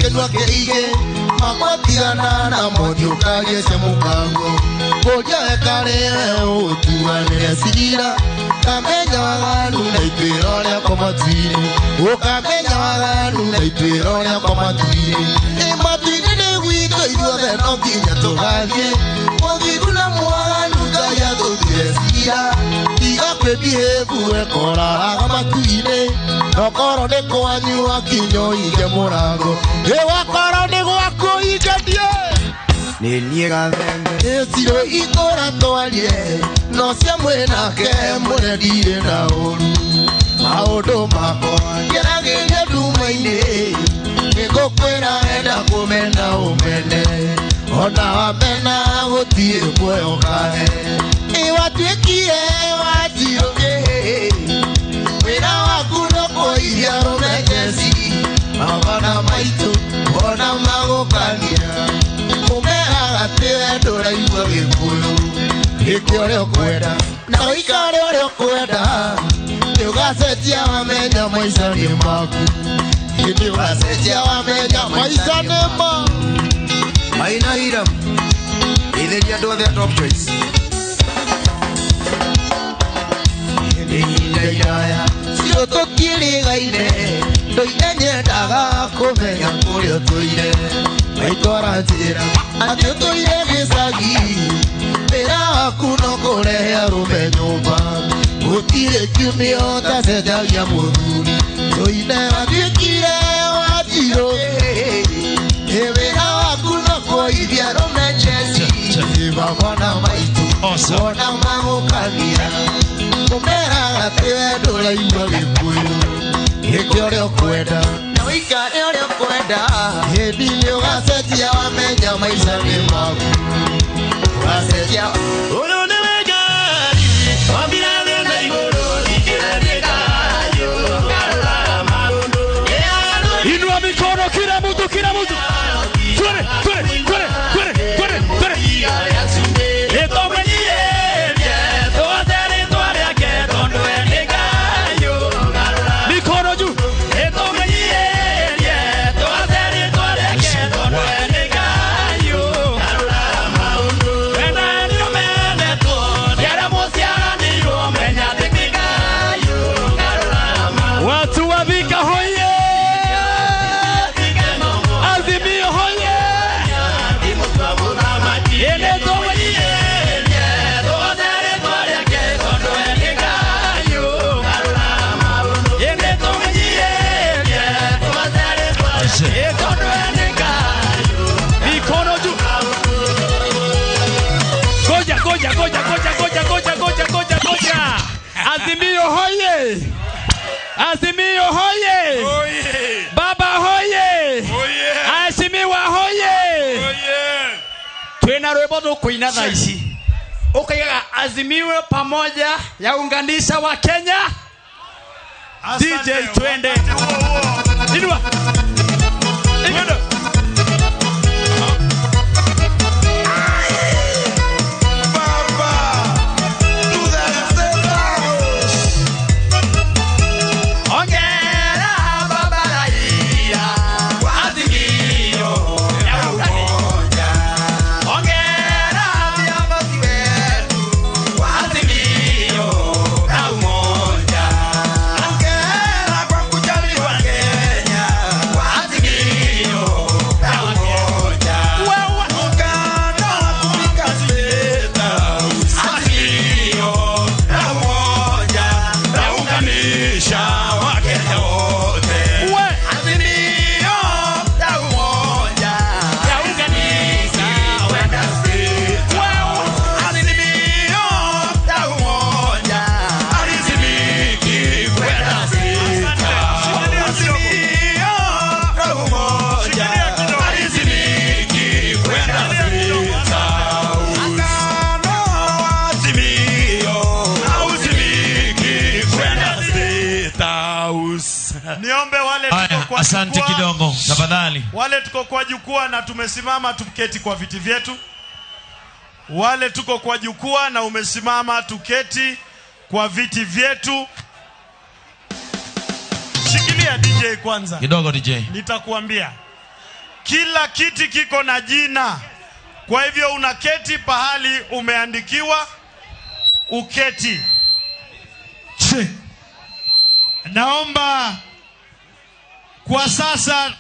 Kĩnua kĩige makwatigana na mothiũ kagie cia mũkango kũria ekarĩwe ũtuanĩre cira kamenya waganu na ituĩro rĩakwa matu-inĩ ũkamenya waganu na ituĩro rĩakwa matu-inĩ ĩ matu-inĩ nĩ gwitũ ithuothe no nginya tũgathiĩ mũthingu na mwaganu Ngai atũtuĩre cira tiga kwĩbihĩbu ekoraga matu-inĩ nokorwo nĩ kwanyu wakinya ũhinge mũrango ĩ wakorwo nĩ gwaku ũhinge ndiĩ nĩ niĩ gathenge ĩcirũ itũra twarie no cia mwĩnake mũrendirĩ na ũru maũndũ makwa ngeragĩria nduma-inĩ nĩngũkwĩra enda kũmena ũmene ona wamena gũtirĩ muoyo kahe ĩ watuĩkire wanjirũkĩ wĩra waku no kũiria rũme njeci mabana maitũ ona magũkania ũmeraga atĩ we ndũraigua gĩkũyũ ĩke ũrĩa ũkwenda na ũikare ũrĩa ũkwenda nĩ ũgacenjia wamenya maica nĩ maku nĩ ũgacenjia wamenya maica nĩ maku. Maina Hiram itheria andũ othe a Top Choice. Nĩ ihinda iraya cio tũkĩrĩgaine ndoire nyendaga kũmenya kũrĩa ũtũire maitũ aranjĩra atĩ ũtũire gĩcagi wĩra waku no kũrehe arũme nyũmba gũtirĩ kiumia ũtacenjagia mũthuri tũine watuĩkire wanjirũ ĩ wĩra waku no kũithia arũme njeci baba na maitũ ona magũkania ũmeraga atĩ we ndũraigua gĩkũyũ ĩke ũrĩa ũkwenda na ũikare ũrĩa ũkwenda hĩndĩ nĩ ũgacenjia wamenya maica nĩ maku ũgacenjia Ũyũ nĩwe Ngai, ombire thĩ na igũrũ, ikĩre thayũ, ngarũraga maũndũ. Inua mikono kila mtu, kila mtu. Twende, twende, twende, twende, twende, twende. Mikono juu. Watu wa Thika hoye! Azimio hoye! Mikono juu. Goja, goja, goja, goja, goja, goja, goja, goja, goja. Azimio hoye! Azimio hoye! Baba hoye! Aheshimiwa hoye! Twina rwimbo tukuina thaa ici ukaigaga Azimio pamoja yaunganisha wa Kenya. DJ twende. Inua. Inua. Niombe wale tuko kwa Asante jukwaa, kidogo tafadhali. Wale tuko kwa jukwaa na tumesimama tuketi kwa viti vyetu. Wale tuko kwa jukwaa na umesimama tuketi kwa viti vyetu. Shikilia DJ kwanza. Kidogo DJ. Nitakuambia. Kila kiti kiko na jina, kwa hivyo unaketi pahali umeandikiwa uketi. Che. Naomba kwa sasa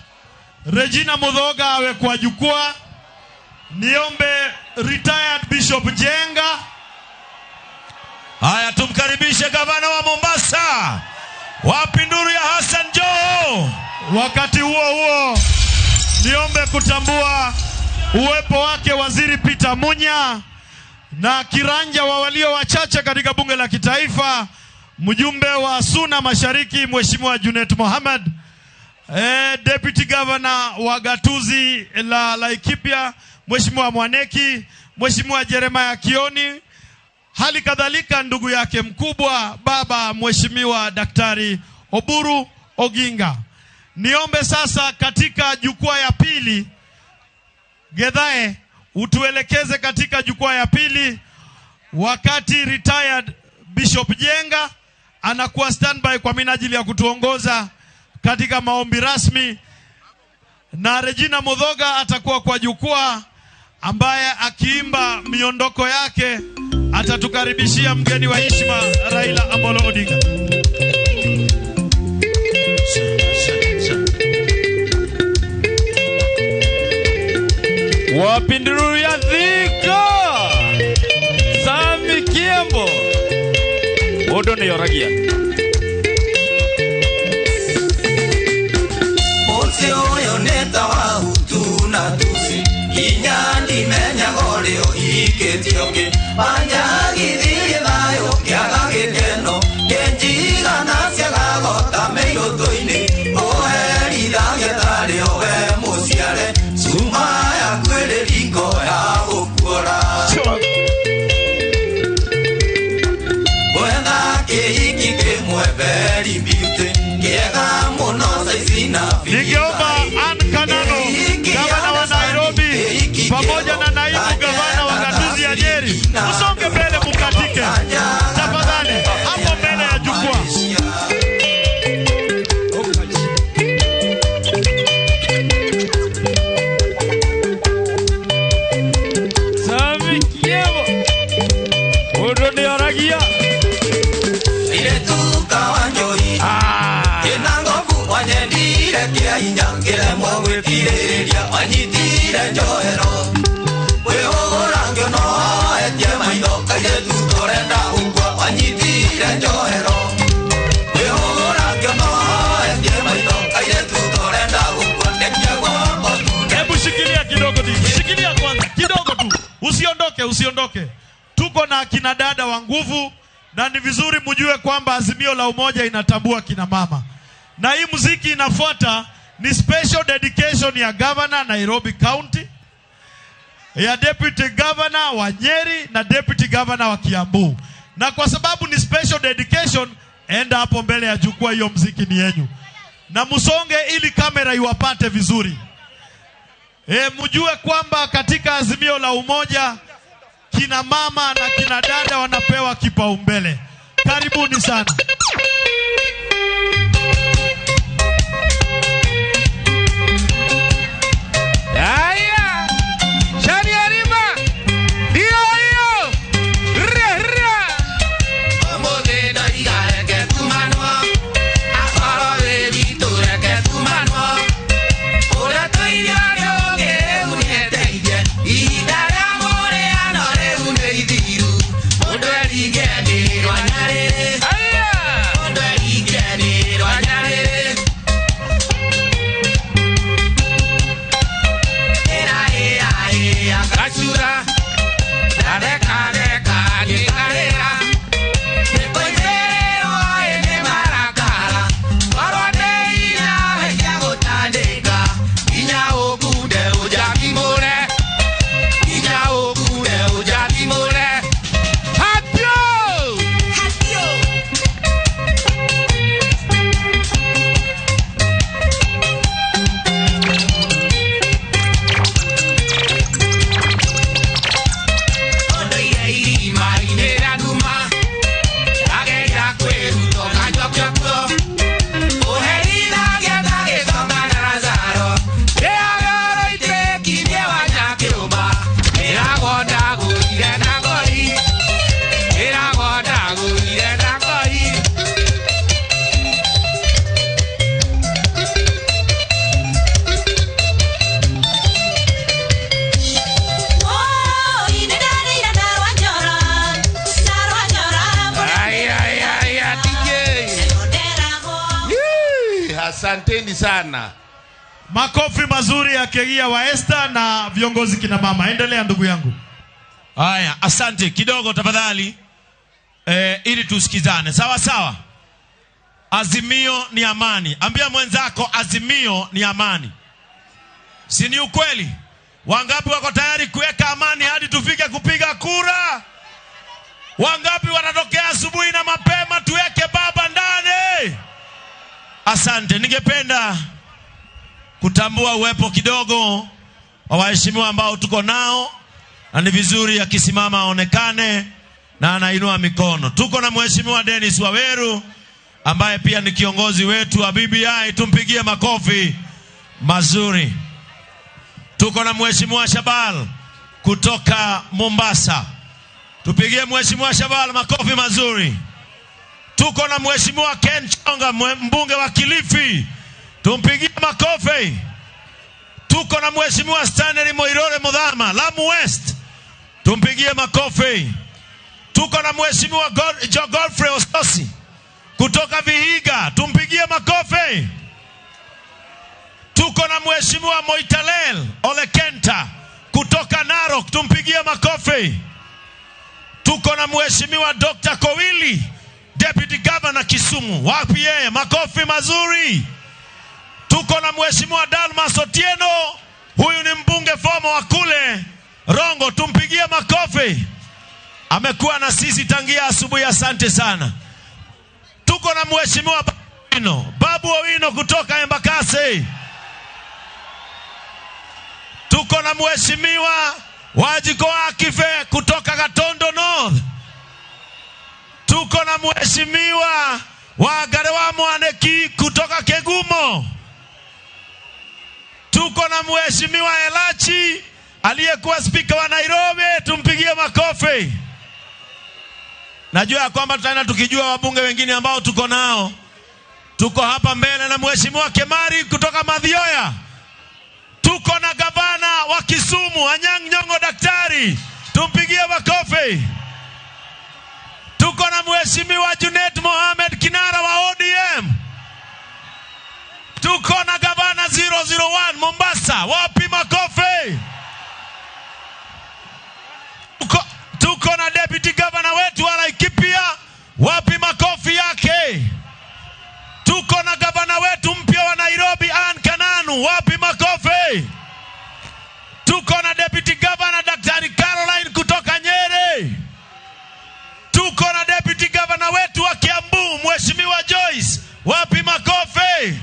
Regina Muthoga awe kwa jukwaa. Niombe retired Bishop Jenga. Haya, tumkaribishe gavana wa Mombasa, wapi nduru ya Hassan Joho? Wakati huo huo, niombe kutambua uwepo wake Waziri Peter Munya na kiranja wa walio wachache katika bunge la kitaifa, mjumbe wa Suna Mashariki Mheshimiwa Junet Mohamed, Deputy Governor wa gatuzi la Laikipia Mheshimiwa Mwaneki, Mheshimiwa Jeremiah Kioni, hali kadhalika ndugu yake mkubwa baba Mheshimiwa Daktari Oburu Oginga. Niombe sasa katika jukwaa ya pili, Gedhae, utuelekeze katika jukwaa ya pili wakati retired Bishop Jenga anakuwa standby kwa minajili ya kutuongoza katika maombi rasmi, na Regina Muthoga atakuwa kwa jukwaa ambaye akiimba miondoko yake atatukaribishia mgeni wa heshima Raila Amolo Odinga. Wapi nduru ya Thika? Sami Kiembo. Mundu nĩoragia. Mũciĩ ũyũ nĩ ta wa Hutu na Tutsi, nginya ndimenyaga ũrĩa ũhikĩtio ũngĩ. Wanjagithirie thayũ ngĩaga gĩkeno, ngĩnjigana ciaga gota mĩirũtũ-inĩ. Ũherithagia tarĩ o we mũciare, cuma yaku ĩrĩ riko ya gũkuora. Gwetha kĩhiki kĩmwe very beauty, kĩega mũno saizi na Ningeomba Ann Kanano, gavana wa Nairobi, pamoja na naibu gavana wa gatuzi ya Nyeri, msonge mbele mukatike tafadhali, hapo mbele ya jukwaa. Sami Kiembo. Mundu nĩoragia. Iretuka wa njũi ĩna ngobu wanyendire kĩa hinya ngĩremwo gwĩtirĩrĩria wanyitire njohero wĩhũgũra ngĩonoetie maitho kairĩtu tũrenda gũkua wanyitire njohero wĩhũgũra ngĩonoetie maitho kairĩtu tũrenda gũkua ndekia guoko tu. Hebu shikilia kidogo tu, shikilia kwanza kidogo tu, usiondoke, usiondoke. Tuko na akina dada wa nguvu, na ni vizuri mjue kwamba Azimio la Umoja inatambua kina mama, na hii muziki inafuata ni special dedication ya Governor Nairobi County, ya Deputy Governor wa Nyeri na Deputy Governor wa Kiambu. Na kwa sababu ni special dedication, enda hapo mbele ya jukwaa, hiyo muziki ni yenyu, na musonge ili kamera iwapate vizuri. Mjue kwamba katika Azimio la Umoja kina mama na kina dada wanapewa kipaumbele. Karibuni sana. Haya. Shani Arima. Ndio hiyo. Ra ra. Ũmũthĩ ndoiga reke tumanwo, akorwo wĩ witũ reke tumanwo. Ũrĩa tũirio rĩu nĩeteithie, ihinda rĩa mũrĩano rĩu nĩ ithiru. Mũndũ eringe ndĩrwa nyarĩrĩ. Haya. Asanteni sana. Makofi mazuri ya Kegia wa Esther na viongozi kina mama. Endelea ndugu yangu. Haya, asante kidogo tafadhali, ili tusikizane sawa sawa. Azimio ni amani. Ambia mwenzako azimio ni amani. Si ni ukweli? Wangapi wako tayari kuweka amani hadi tufike kupiga kura? Wangapi watatokea asubuhi na mapema tuweke baba ndani? Asante. Ningependa kutambua uwepo kidogo wa waheshimiwa ambao tuko nao, na ni vizuri akisimama aonekane na anainua mikono. Tuko na Mheshimiwa Dennis Waweru ambaye pia ni kiongozi wetu wa BBI, tumpigie makofi mazuri. Tuko na Mheshimiwa Shabal kutoka Mombasa, tupigie Mheshimiwa Shabal makofi mazuri. Tuko na Mheshimiwa Ken Chonga, mbunge wa Kilifi, tumpigie makofi. Tuko na Mheshimiwa Stanley Moirore Mudhama, Lamu West, tumpigie makofi. Tuko na Mheshimiwa Godfrey Osotsi kutoka Vihiga, tumpigie makofi. Tuko na Mheshimiwa Moitalel Ole Kenta kutoka Narok, tumpigie makofi. Tuko na Mheshimiwa Dr. Kowili, Deputy Governor Kisumu, wapi yeye? Makofi mazuri. Tuko na Mheshimiwa Dalmas Otieno, huyu ni mbunge fomo wa kule Rongo, tumpigie makofi. Amekuwa na sisi tangia asubuhi, asante sana. Tuko na Mheshimiwa Babu Owino kutoka Embakasi. Tuko na Mheshimiwa Wajiko Akife kutoka Gatondo North. Tuko na Mheshimiwa Wagarewa Mwaneki kutoka Kegumo. Tuko na Mheshimiwa Elachi aliyekuwa spika wa Nairobi, tumpigie makofi. Najua kwamba tutaenda tukijua wabunge wengine ambao tuko nao. Tuko hapa mbele na Mheshimiwa Kemari kutoka Mathioya. Tuko na gavana wa Kisumu Anyang' Nyong'o daktari, tumpigie makofi. Tuko na Mheshimiwa Junet Mohamed kinara wa ODM. Tuko na gavana 001 Mombasa, wapi makofi? Tuko na deputy governor wetu wa Laikipia, wapi makofi yake? Tuko na gavana wetu mpya wa Nairobi Ann Kananu, wapi makofi? Tuko na deputy governor Daktari Caroline kutoka Nyeri. Tuko na deputy governor wetu wa Kiambu Mheshimiwa Joyce, wapi makofi?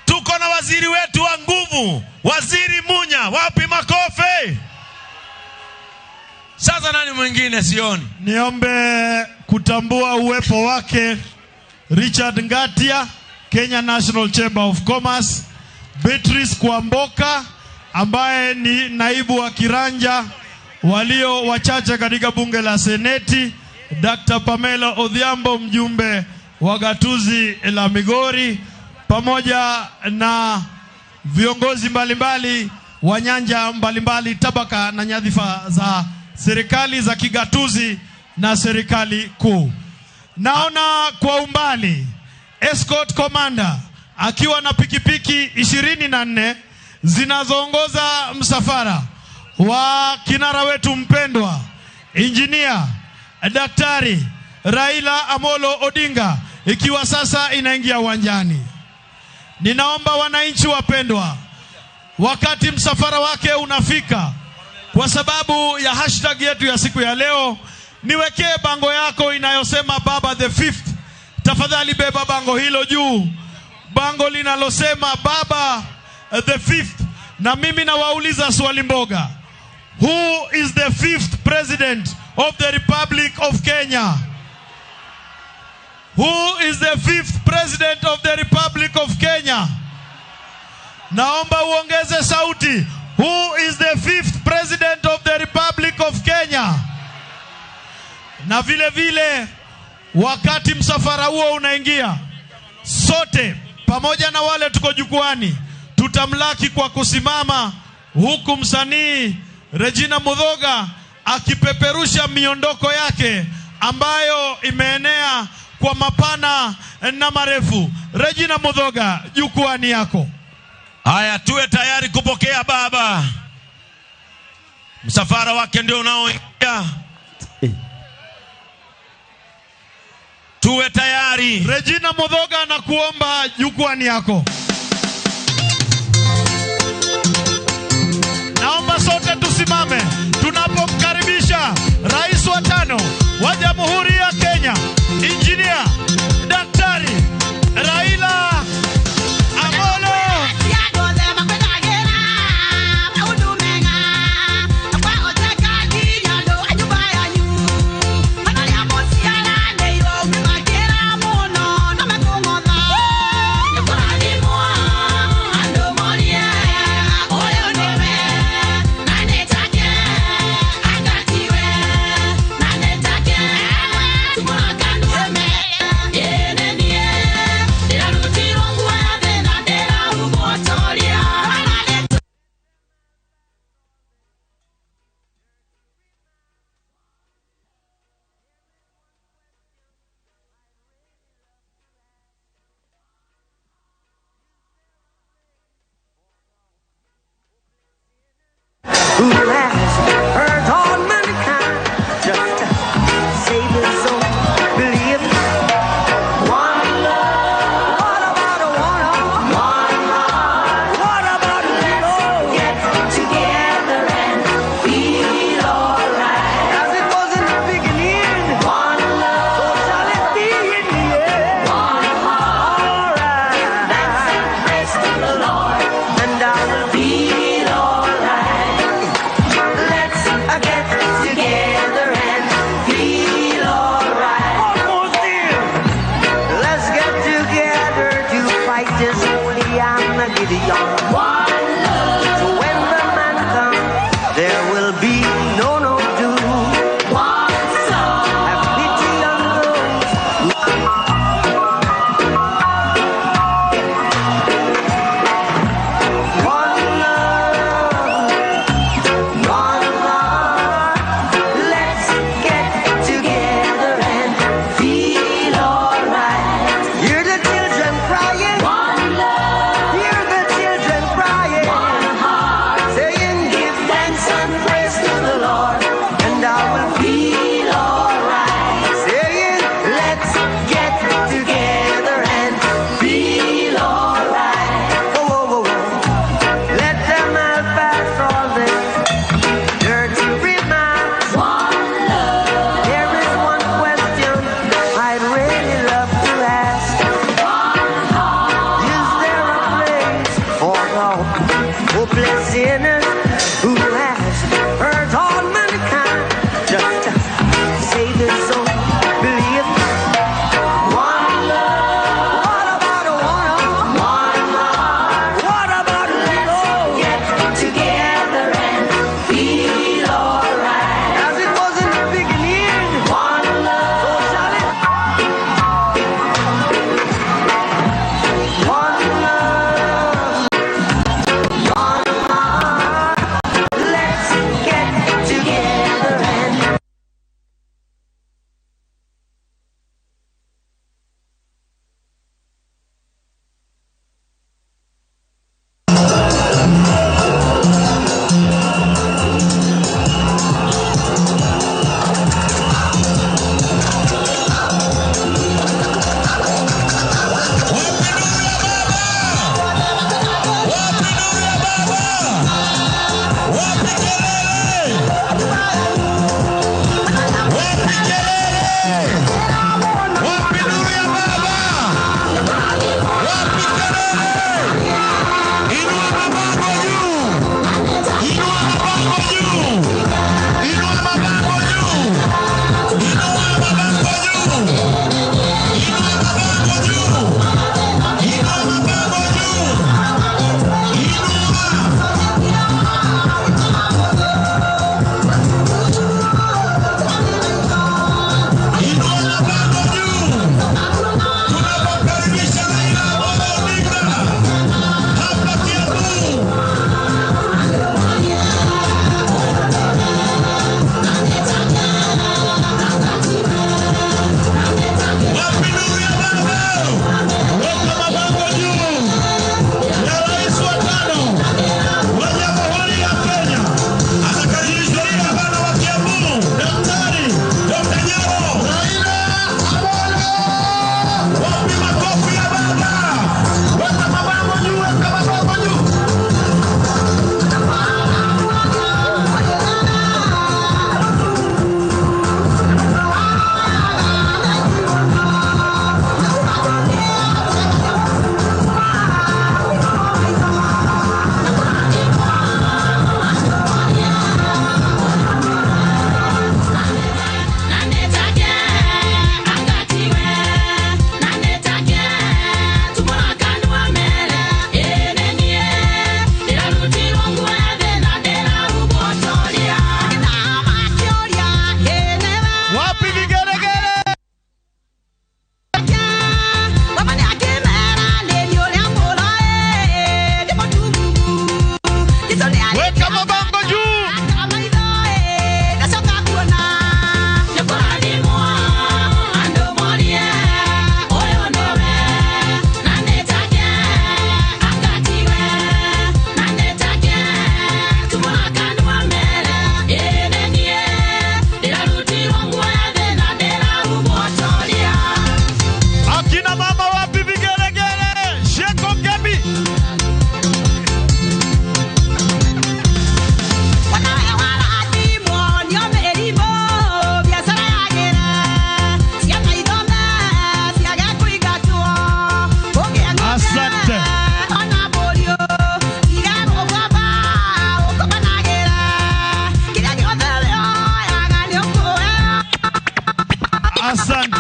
Tuko na waziri wetu wa nguvu, Waziri Munya, wapi makofi? Sasa nani mwingine sioni? Niombe kutambua uwepo wake Richard Ngatia, Kenya National Chamber of Commerce, Beatrice Kwamboka ambaye ni naibu wa kiranja walio wachache katika bunge la Seneti, Dr. Pamela Odhiambo mjumbe wa gatuzi la Migori, pamoja na viongozi mbalimbali wa nyanja mbalimbali, tabaka na nyadhifa za serikali za kigatuzi na serikali kuu. Naona kwa umbali escort commander akiwa na pikipiki 24 zinazoongoza msafara wa kinara wetu mpendwa Engineer Daktari Raila Amolo Odinga, ikiwa sasa inaingia uwanjani. Ninaomba wananchi wapendwa, wakati msafara wake unafika, kwa sababu ya hashtag yetu ya siku ya leo, niwekee bango yako inayosema Baba the Fifth. Tafadhali beba bango hilo juu, bango linalosema Baba the Fifth. Na mimi nawauliza swali mboga, who is the fifth president of the Republic of Kenya? Who is the fifth president of the Republic of Kenya? Naomba uongeze sauti. Who is the fifth president of the Republic of Kenya? Na vile vile wakati msafara huo unaingia, sote pamoja na wale tuko jukwani tutamlaki kwa kusimama, huku msanii Regina Muthoga akipeperusha miondoko yake ambayo imeenea kwa mapana na marefu. Regina Muthoga, jukwani yako. Haya, tuwe tayari kupokea baba. Msafara wake ndio unaoingia. Tuwe tayari. Regina Muthoga, nakuomba jukwani yako. Naomba sote tusimame tunapomkaribisha Rais wa tano wa Jamhuri ya Kenya, Injinia Daktari Raila Amolo. Who has hurt all mankind just to save his own belief. One love. What about a one heart? One heart. What about a let's get together and feel alright. As it was in the beginning. One love. So shall it be in the end. One heart. All right. Give thanks and praise to the Lord, and I will feel alright.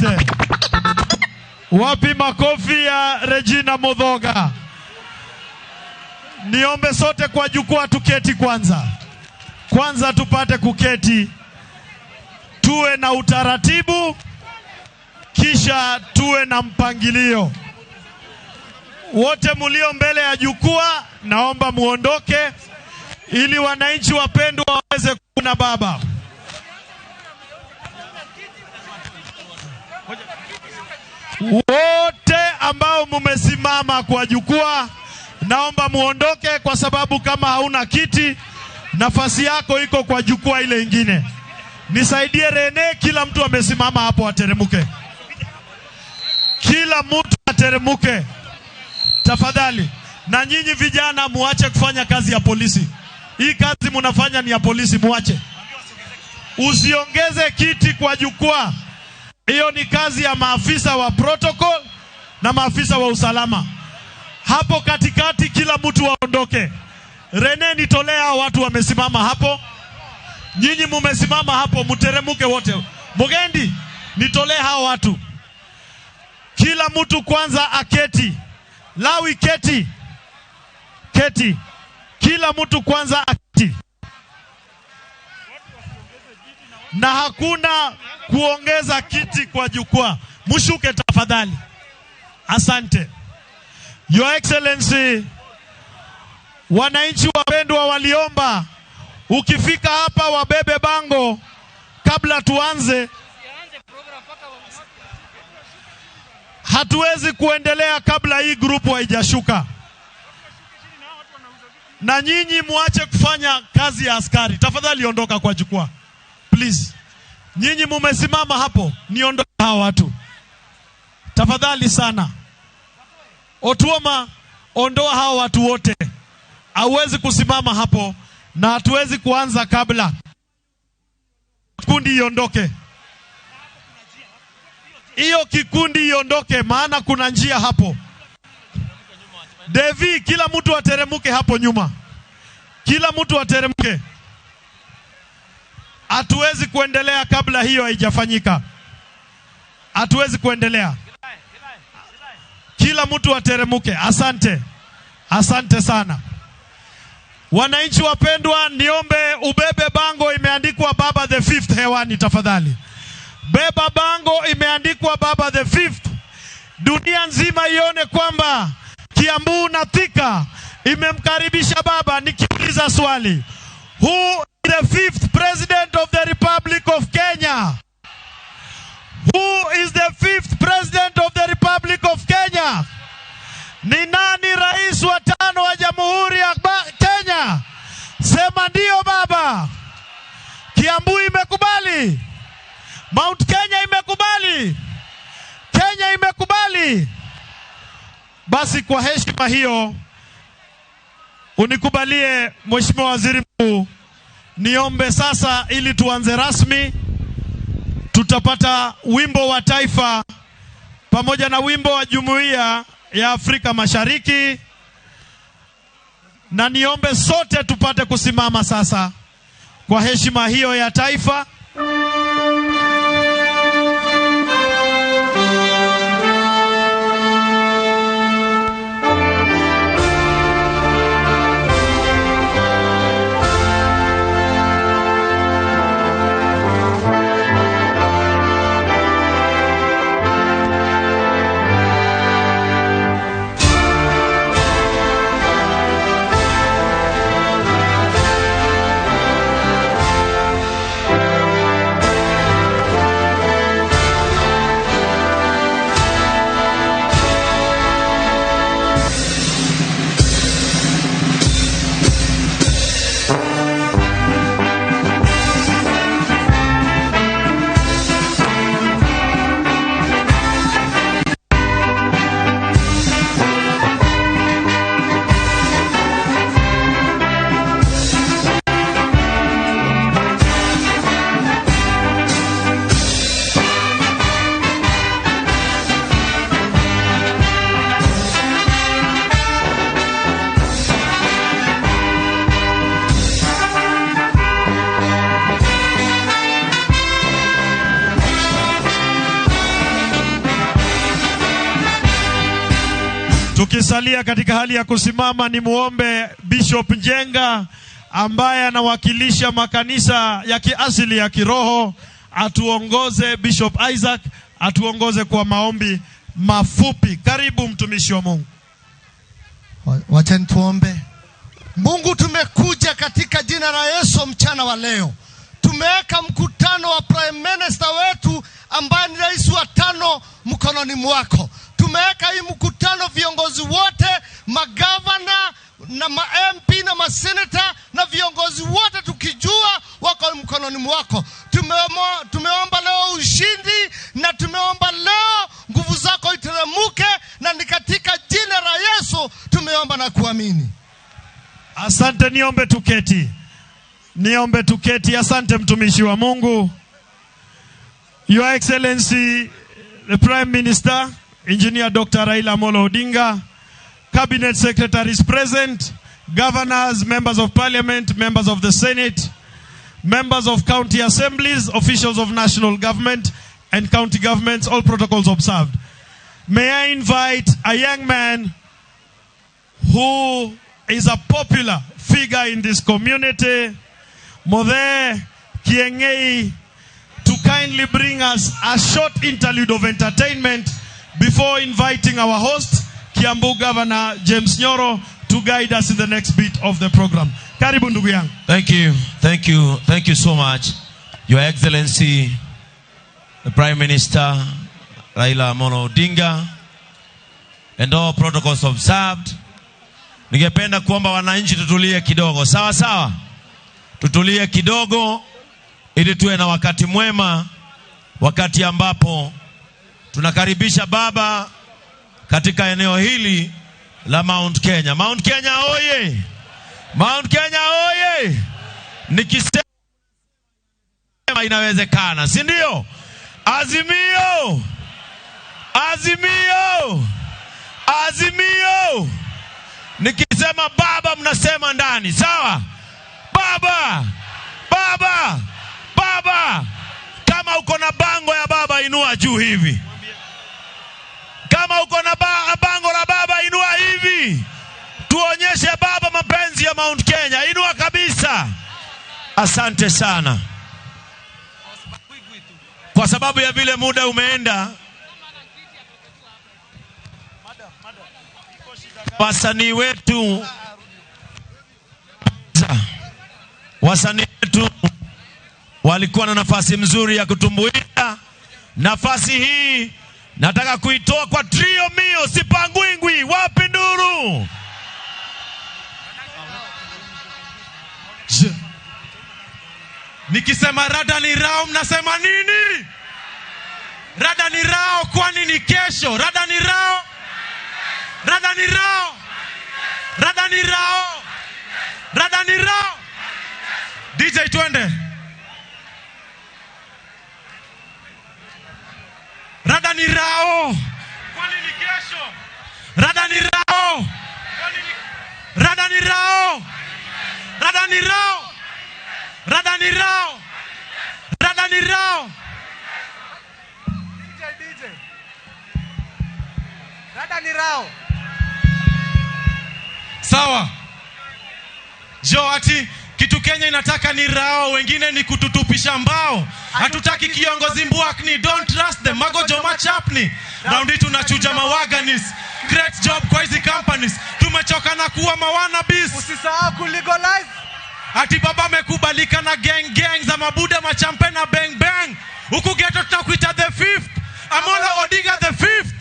Asante. Wapi makofi ya Regina Muthoga? Niombe sote kwa jukwaa tuketi kwanza. Kwanza tupate kuketi, tuwe na utaratibu, kisha tuwe na mpangilio. Wote mulio mbele ya jukwaa, naomba muondoke ili wananchi wapendwa waweze kuona baba. Wote ambao mumesimama kwa jukwaa, naomba muondoke, kwa sababu kama hauna kiti, nafasi yako iko kwa jukwaa ile ingine. Nisaidie Rene, kila mtu amesimama hapo ateremuke, kila mtu ateremuke tafadhali. Na nyinyi vijana muache kufanya kazi ya polisi. Hii kazi munafanya ni ya polisi, muache. Usiongeze kiti kwa jukwaa. Hiyo ni kazi ya maafisa wa protocol na maafisa wa usalama. Hapo katikati kila mtu aondoke. Rene, nitolea hao watu wamesimama hapo. Nyinyi mumesimama hapo, muteremuke wote. Mugendi, nitolee hao watu. Kila mtu kwanza aketi. Lawi, keti. Keti. Kila mtu kwanza aketi. Na hakuna kuongeza kiti kwa jukwaa. Mushuke tafadhali. Asante. Your Excellency, wananchi wapendwa waliomba ukifika hapa wabebe bango kabla tuanze. Hatuwezi kuendelea kabla hii grupu haijashuka. Na nyinyi muache kufanya kazi ya askari. Tafadhali ondoka kwa jukwaa. Please. Nyinyi mumesimama hapo, niondoe hawa watu. Tafadhali sana. Otuoma, ondoa hawa watu wote. Hauwezi kusimama hapo na hatuwezi kuanza kabla kikundi iondoke. Hiyo kikundi iondoke, maana kuna njia hapo. Devi, kila mtu ateremuke hapo nyuma. Kila mtu ateremuke. Hatuwezi kuendelea kabla hiyo haijafanyika. Hatuwezi kuendelea. Kila mtu ateremuke. Asante. Asante sana. Wananchi wapendwa, niombe ubebe bango imeandikwa Baba the Fifth hewani tafadhali. Beba bango imeandikwa Baba the Fifth. Dunia nzima ione kwamba Kiambu na Thika imemkaribisha baba. Nikiuliza swali, who is the fifth president of the Republic of Kenya? Who is the fifth president of the Republic of Kenya? Ni nani rais wa tano wa Jamhuri ya Kenya? Sema ndio baba. Kiambu imekubali. Mount Kenya imekubali. Kenya imekubali. Basi kwa heshima hiyo, unikubalie Mheshimiwa Waziri Mkuu, niombe sasa ili tuanze rasmi. Tutapata wimbo wa taifa pamoja na wimbo wa Jumuiya ya Afrika Mashariki, na niombe sote tupate kusimama sasa kwa heshima hiyo ya taifa. Tukisalia katika hali ya kusimama, ni muombe Bishop Njenga ambaye anawakilisha makanisa ya kiasili ya kiroho atuongoze. Bishop Isaac atuongoze kwa maombi mafupi. Karibu, mtumishi wa Mungu. Wacheni tuombe. Mungu, tumekuja katika jina la Yesu mchana wa leo. Tumeweka mkutano wa Prime Minister wetu ambaye ni rais wa tano mkononi mwako. Tumeweka hii mkutano, viongozi wote, magavana na ma MP na maseneta na viongozi wote, tukijua wako mkononi mwako. Tumeomba leo ushindi na tumeomba leo nguvu zako iteremuke, na ni katika jina la Yesu tumeomba na kuamini. Asante, niombe tuketi, niombe tuketi. Asante, mtumishi wa Mungu. Your Excellency the Prime Minister, Engineer Dr. Raila Amolo Odinga, Cabinet Secretaries present, governors, members of parliament, members of the Senate, members of county assemblies, officials of national government and county governments, all protocols observed. May I invite a young man who is a popular figure in this community, Mothe Kiengei, to kindly bring us a short interlude of entertainment before inviting our host, Kiambu Governor James Nyoro, to guide us in the next bit of the program. Karibu, ndugu yangu. Thank you, thank you, thank you so much, Your Excellency, the Prime Minister, Raila Amolo Odinga, and all protocols observed. Ningependa kuomba wananchi tutulie kidogo, sawa sawa, tutulie kidogo ili tuwe na wakati mwema, wakati ambapo tunakaribisha baba katika eneo hili la Mount Kenya. Mount Kenya oye! Mount Kenya oye! Nikisema inawezekana, si ndio? Azimio! Azimio! Azimio! Nikisema baba, mnasema ndani, sawa? Baba! Baba! Baba! Kama uko na bango ya baba, inua juu hivi. Kama uko na bango la baba, inua hivi. Tuonyeshe baba mapenzi ya Mount Kenya. Inua kabisa. Asante sana. Kwa sababu ya vile muda umeenda, wasanii wetu walikuwa na nafasi mzuri ya kutumbuiza. Nafasi hii nataka kuitoa kwa Trio Mio Sipangwingwi. Wapi nduru? Nikisema rada ni rao, mnasema nini? Rada ni rao, kwani ni kesho? Rada ni rao, rada ni rao, rada ni rao, rada ni rao. DJ, twende. Rada ni rao, kwani ni kesho? Rada ni rao, rada ni rao, rada ni rao. Rada ni rao. Rada ni rao. DJ, DJ. Rada ni rao. Sawa. Jo, ati kitu Kenya inataka ni rao, wengine ni kututupisha mbao. Hatutaki kiongozi mbwakni, don't trust them. Magojo machapni. Raundi tunachuja mawaganis. Great job kwa hizi companies. Tumechoka na kuwa mawannabes. Usisahau kulegalize. Ati baba amekubalika na gang gang za mabuda, machampe na bang bang. Huku ghetto tunakuita the fifth. Amolo Odinga the fifth.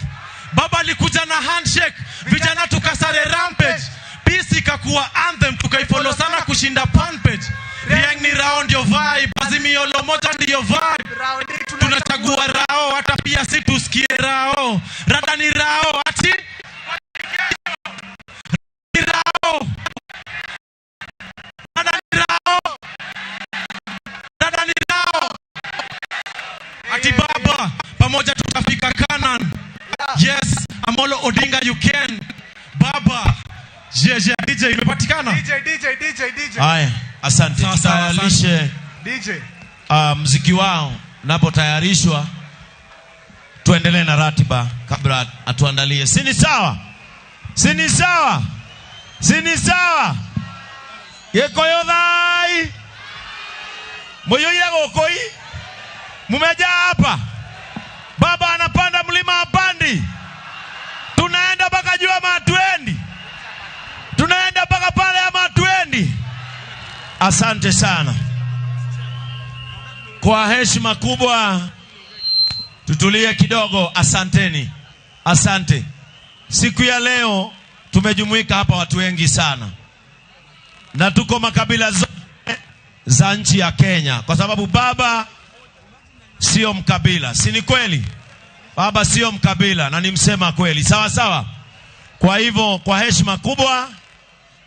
Baba alikuja na handshake, vijana tukasare rampage. Peace ikakuwa anthem, tukaifollow sana kushinda fanpage. Rieng ni rao ndio vibe, Azimio la Umoja ndio vibe. Raundi Tunachagua rao, hata pia si tusikie rao. Rada ni rao, ati ni rao. Rada ni rao. Rada ni rao. Ati baba, pamoja tutafika Canaan. Yes, Amolo Odinga, you can. Baba. Je, DJ imepatikana? DJ, DJ, DJ, DJ. Haya, asante. Sawa, sawa. Tutayarishe DJ. Mziki wao napotayarishwa, tuendelee na ratiba kabla atuandalie, si ni sawa? Si ni sawa? Si ni sawa? Gikuyu thai. Muyuire gukui. Mumejaa hapa. Baba anapanda mlima hapandi. Tunaenda mpaka juu ama hatuendi? Tunaenda mpaka pale ama hatuendi? Asante sana. Kwa heshima kubwa tutulie kidogo. Asanteni. Asante. Siku ya leo tumejumuika hapa watu wengi sana. Na tuko makabila zote za nchi ya Kenya, kwa sababu baba sio mkabila. Si ni kweli? Baba sio mkabila na ni msema kweli. Sawa sawa. Kwa hivyo kwa heshima kubwa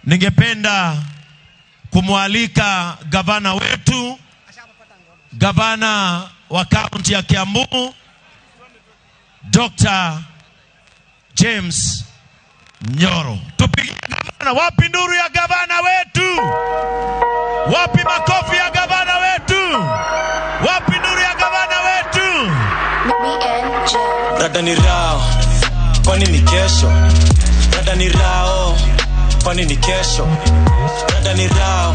ningependa kumwalika gavana wetu, gavana wa kaunti ya Kiambu, Dr. James Nyoro. Tupigie gavana. Wapi nduru ya gavana wetu? Wapi makofi ya gavana wetu? Wapi nduru ya gavana wetu? Rada ni rao, kwani ni kesho? Rada ni rao, kwani ni kesho? Rada ni rao,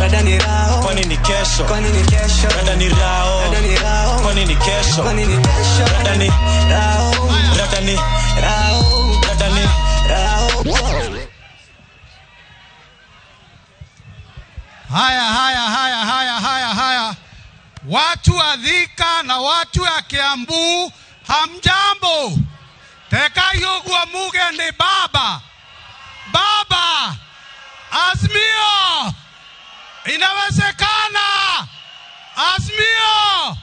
kwani ni kesho? Rada ni rao, kwani ni kesho? Rada ni rao, rada ni rao, rada ni rao. Haya, haya, haya, haya, haya, haya. Watu wa Thika na watu wa Kiambu, hamjambo. Tekayugwa mugende baba. Baba, Azimio, inawezekana. Azimio,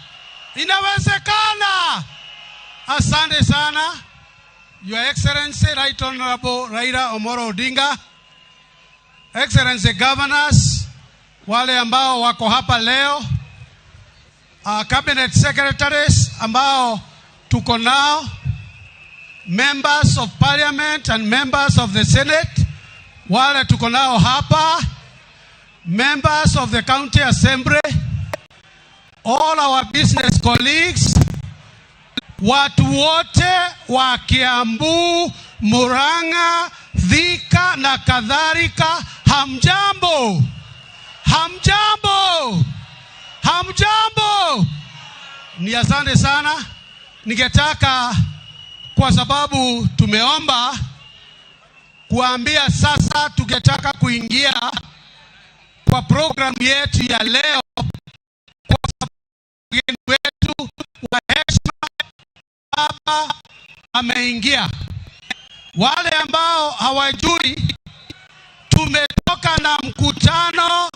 inawezekana. Asante sana, Your Excellency, Right Honorable Raila Omolo Odinga, Excellency Governors, wale ambao wako hapa leo, Cabinet Secretaries ambao tuko nao, Members of Parliament and members of the Senate, wale tuko nao hapa, members of the County Assembly, all our business colleagues, watu wote wa Kiambu, Murang'a, Thika na kadhalika, hamjambo. Hamjambo. Hamjambo. Ni asante sana. Ningetaka, kwa sababu tumeomba kuambia sasa, tungetaka kuingia kwa program yetu ya leo, kwa sababu mgeni wetu wa heshima baba ameingia. Wale ambao hawajui, tumetoka na mkutano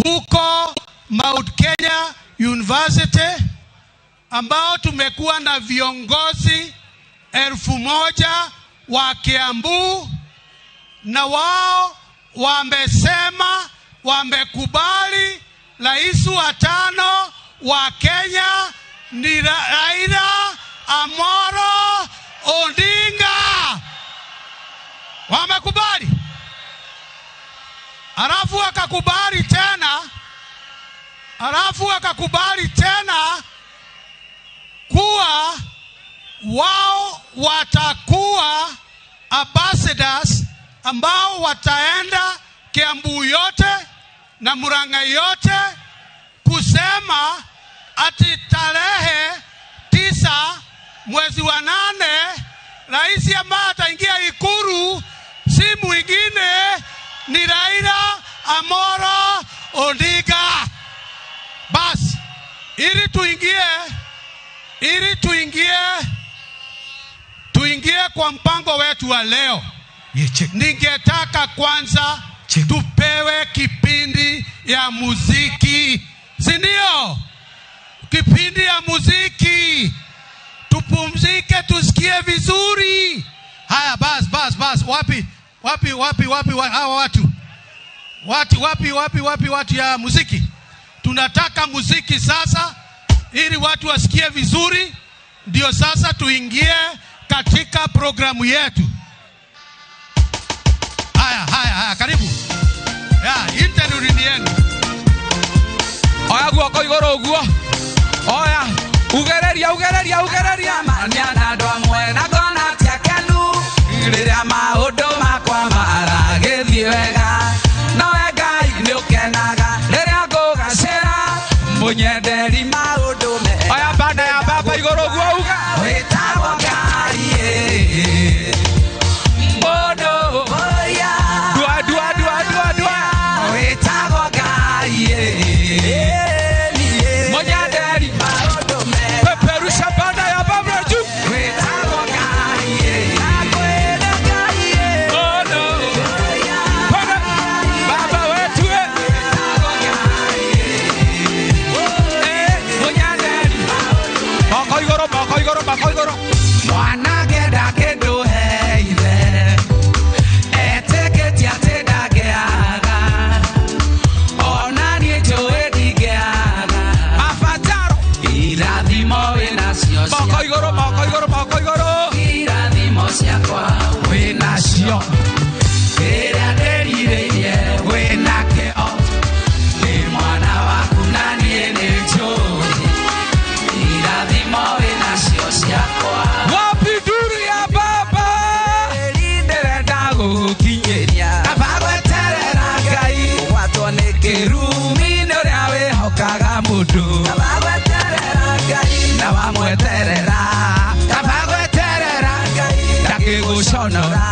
huko Mount Kenya University ambao tumekuwa na viongozi 1000 wa Kiambu, na wao wamesema wamekubali rais wa 5 wa Kenya ni Raila Amolo Odinga. Wamekubali. Alafu wakakubali tena, alafu wakakubali tena kuwa wao watakuwa ambassadors ambao wataenda Kiambu yote na Murang'a yote kusema ati tarehe 9 mwezi wa 8 rais ambaye ataingia Ikulu si mwingine ni Raila Amolo Odinga. Bas, ili tuingie kwa mpango wetu wa leo, ningetaka kwanza tupewe kipindi ya muziki, si ndio? Kipindi ya muziki, tupumzike, tusikie vizuri. Haya, bas, bas, bas. Wapi, wapi, wapi, wapi hawa watu? Watu, wapi, wapi, wapi watu ya muziki? Tunataka muziki sasa ili watu wasikie vizuri, ndio sasa tuingie katika programu yetu. Haya, haya, haya, karibu. Ya, interview ni yenu. Oya guoko iguru uguo. Oya, ugereria, ugereria, ugereria. Mania na andũ amwe na ngona ti akenu. Rĩrĩa maũndũ makwa gweterera, kaba gweterera Ngai ndangĩgũconora,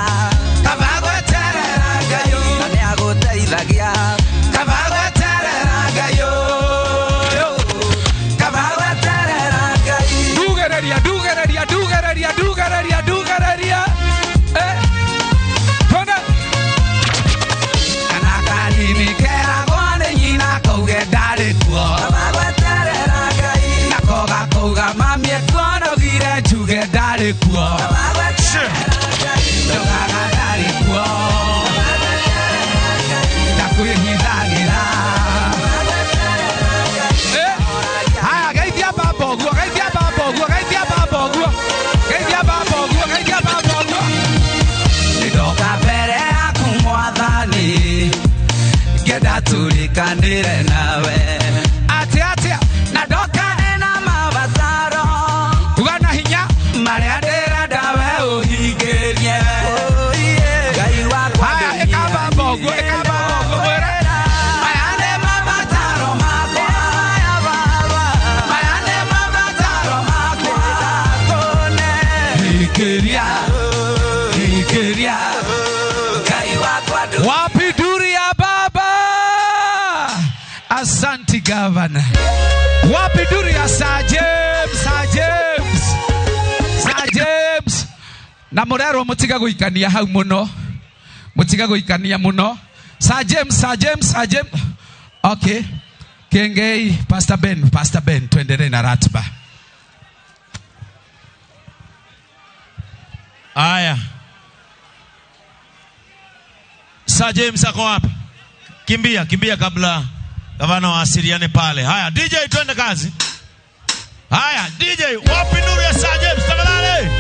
kaba gweterera Ngai na nĩagũteithagia, kaba gweterera Ngai kaba gweterera Ngai. Ndugereria, ndugereria, ndugereria, ndugereria, ndugereria. Twende. Kana kanini keragwo nĩ nyina kauge ndarĩ kuo, kaba gweterera Ngai, nako gakauga mami ekuonogire njuge ndarĩ kuo, kaba gweterera Ngai, ndogaga ndarĩ kuo, ndakwĩhithagĩra. Haya, geithia baba ũguo, geithia baba ũguo, geithia baba ũguo, geithia baba ũguo, geithia baba ũguo. Ndoka mbere yaku mwathani, ngenda tũrĩkanĩre nawe. Atĩa, atĩa, na ndoka ndĩna mabataro, uga na hinya marĩa ndĩrenda we ũhingĩrie. Ngai wakwa. Haya, ĩka baba ũguo, ĩka baba ũguo, mwĩre maya nĩ mabataro makwa, maya nĩ mabataro makwa, hingĩria, hingĩria Ngai wakwa. Wapi duri ya baba? Asante governor. Wapi duri ya Sir James? Sir James, Sir James. Na murerwo mutiga guikania hau muno, mutiga guikania muno. Sir James, Sir James, Sir James. Okay. Kengei, Pastor Ben, Pastor Ben, tuendelee na ratiba. Haya. Sir James ako wapi? Kimbia, kimbia kabla gavana waasiliane pale. Haya, DJ twende kazi. Haya, DJ, wapi nuru ya Sir James tafadhali?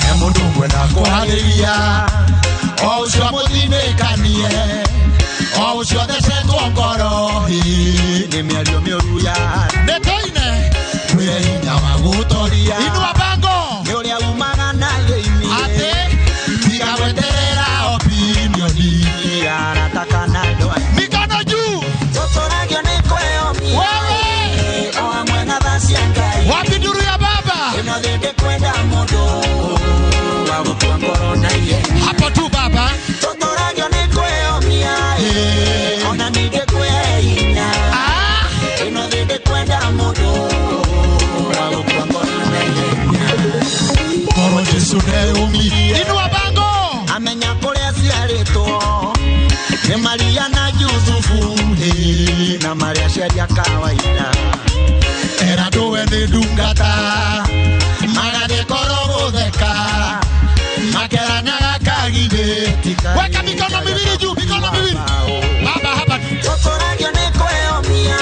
He mundu ngwenda kwarĩria o ũcio mũthinĩkanie o ũcio thecetwo ngoro nĩ mĩario mĩũru ya nĩtũine twĩ hinya wa gũtoria. Inua bango nĩ ũrĩa umaga na thĩinĩ atĩ tiga gweterera opinioni arata kana andũ mikono juu Tũtũragio nĩ kwĩyomia wewe o hamwe na tha cia Ngai. Wapi nduru ya baba? Ĩno thĩ ndĩkwenda mũndũ wa gũkua ngoro na ihenya. Hapo tu baba. Tũtũragio nĩ kwĩyomia ona ningĩ kwĩhinya. Ĩno thĩ ndĩkwenda mũndũ wa gũkua ngoro na ihenya. Ngoro Jesu nĩyũmirie. Inua bango. Amenya kũrĩa ciarĩtwo nĩ Maria na Jusufu na marĩa aciari a kawaida. Era ndũwe nĩ ndungata magagĩkorwo gũtheka makeranaga kagithĩ. Weka mikono miwili juu, mikono miwili baba hapa tu. Tũtũragio nĩ kwĩyomia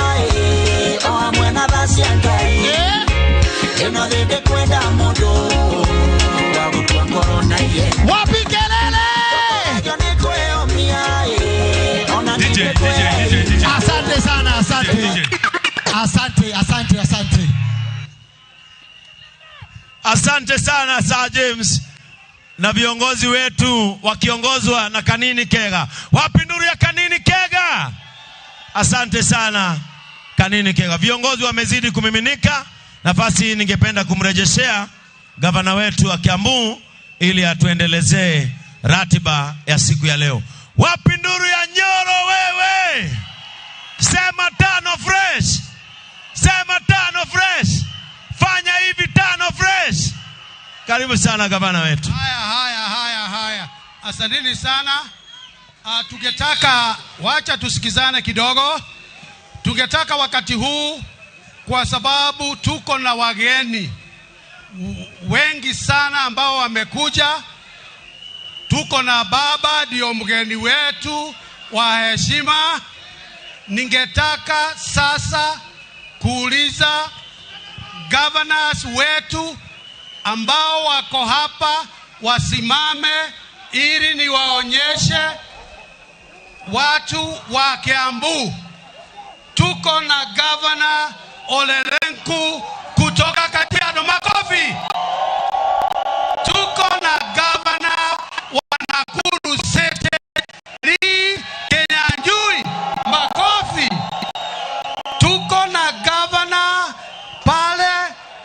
o hamwe na tha cia Ngai. Ĩno thĩ ndĩkwenda mũndũ wa gũkua ngoro na ihenya. Wapi kelele? Tũtũragio nĩ kwĩyomia ona DJ, ningĩ DJ, DJ, DJ. Asante sana, asante. DJ. Asante, asante, asante. Asante sana Sir James na viongozi wetu wakiongozwa na Kanini Kega. Wapi nuru ya Kanini Kega? Asante sana Kanini Kega. Viongozi wamezidi kumiminika. Nafasi hii ningependa kumrejeshea gavana wetu wa Kiambu ili atuendelezee ratiba ya siku ya leo. Wapi nuru ya Nyoro wewe? Sema tano fresh. Sema tano fresh. Fanya hivi tano fresh. Karibu sana gavana wetu. Haya, haya, haya, haya. Asanteni sana. Tungetaka wacha tusikizane kidogo. Tungetaka wakati huu kwa sababu tuko na wageni wengi sana ambao wamekuja. Tuko na baba ndio mgeni wetu wa heshima. Ningetaka sasa kuuliza governors wetu ambao wako hapa wasimame ili niwaonyeshe watu wa Kiambu. Tuko na Governor Ole Lenku kutoka Kajiado, makofi. Tuko na Governor wa Nakuru City Lee Kinyanjui, makofi. Tuko na Governor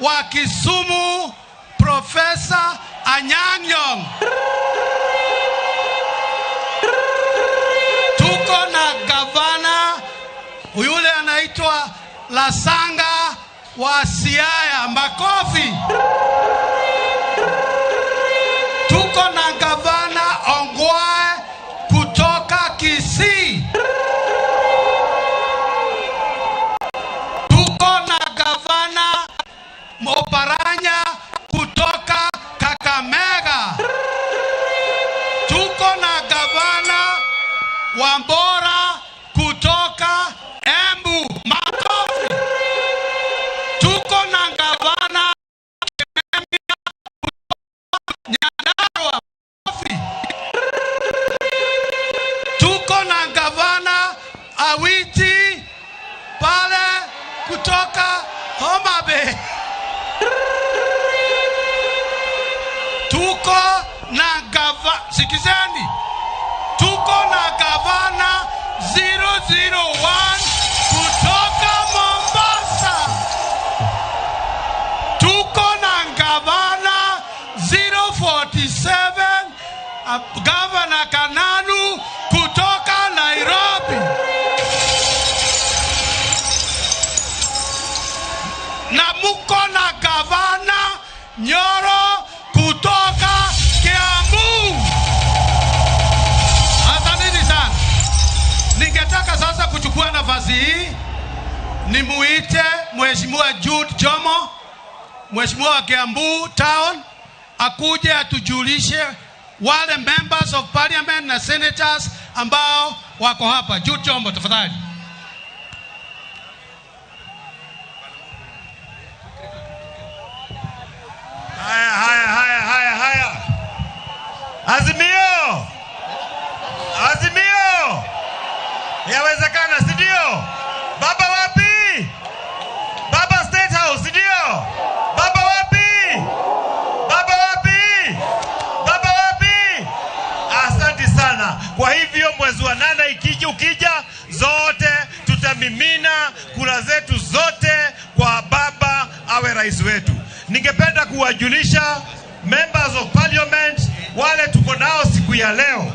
wa Kisumu Profesa Anyang' Nyong'o. Tuko na gavana yule anaitwa Lasanga wa Siaya, makofi. Tuko na gavana Ongwae kutoka Kisii. Tuko na gavana Oparanya kutoka Kakamega. Tuko na gavana Wambora kutoka Embu, makofi. Tuko na gavana Kimemia kutoka Nyandarua, makofi. Tuko na gavana Awiti pale kutoka Homa Bay. Tuko na gava, sikizeni, tuko na gavana 001 kutoka Mombasa. Tuko na gavana 047 gavana Kananu kutoka Nairobi. Na muko na gavana Nyoro kutoka Kiambu. Asanteni sana. Ningetaka sasa kuchukua nafasi hii nimuite Mheshimiwa Jude Jomo, Mheshimiwa wa Kiambu Town, akuje atujulishe wale members of parliament na senators ambao wako hapa. Jude Jomo, tafadhali. Haya, haya, haya, haya, haya. Azimio! Azimio! Yawezekana, si ndio? Baba wapi? Baba State House, si ndio? Baba wapi? Baba wapi? Baba wapi? Asante sana. Kwa hivyo mwezi wa 8 ikija, ukija zote tutamimina kura zetu zote kwa baba awe rais wetu. Ningependa kuwajulisha members of parliament wale tuko nao siku ya leo.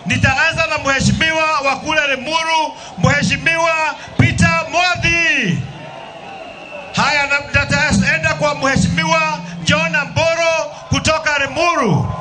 Nitaanza na mheshimiwa wa kule Limuru, Mheshimiwa Peter Mwadhi. Haya, nitaenda kwa Mheshimiwa John Amboro kutoka Limuru.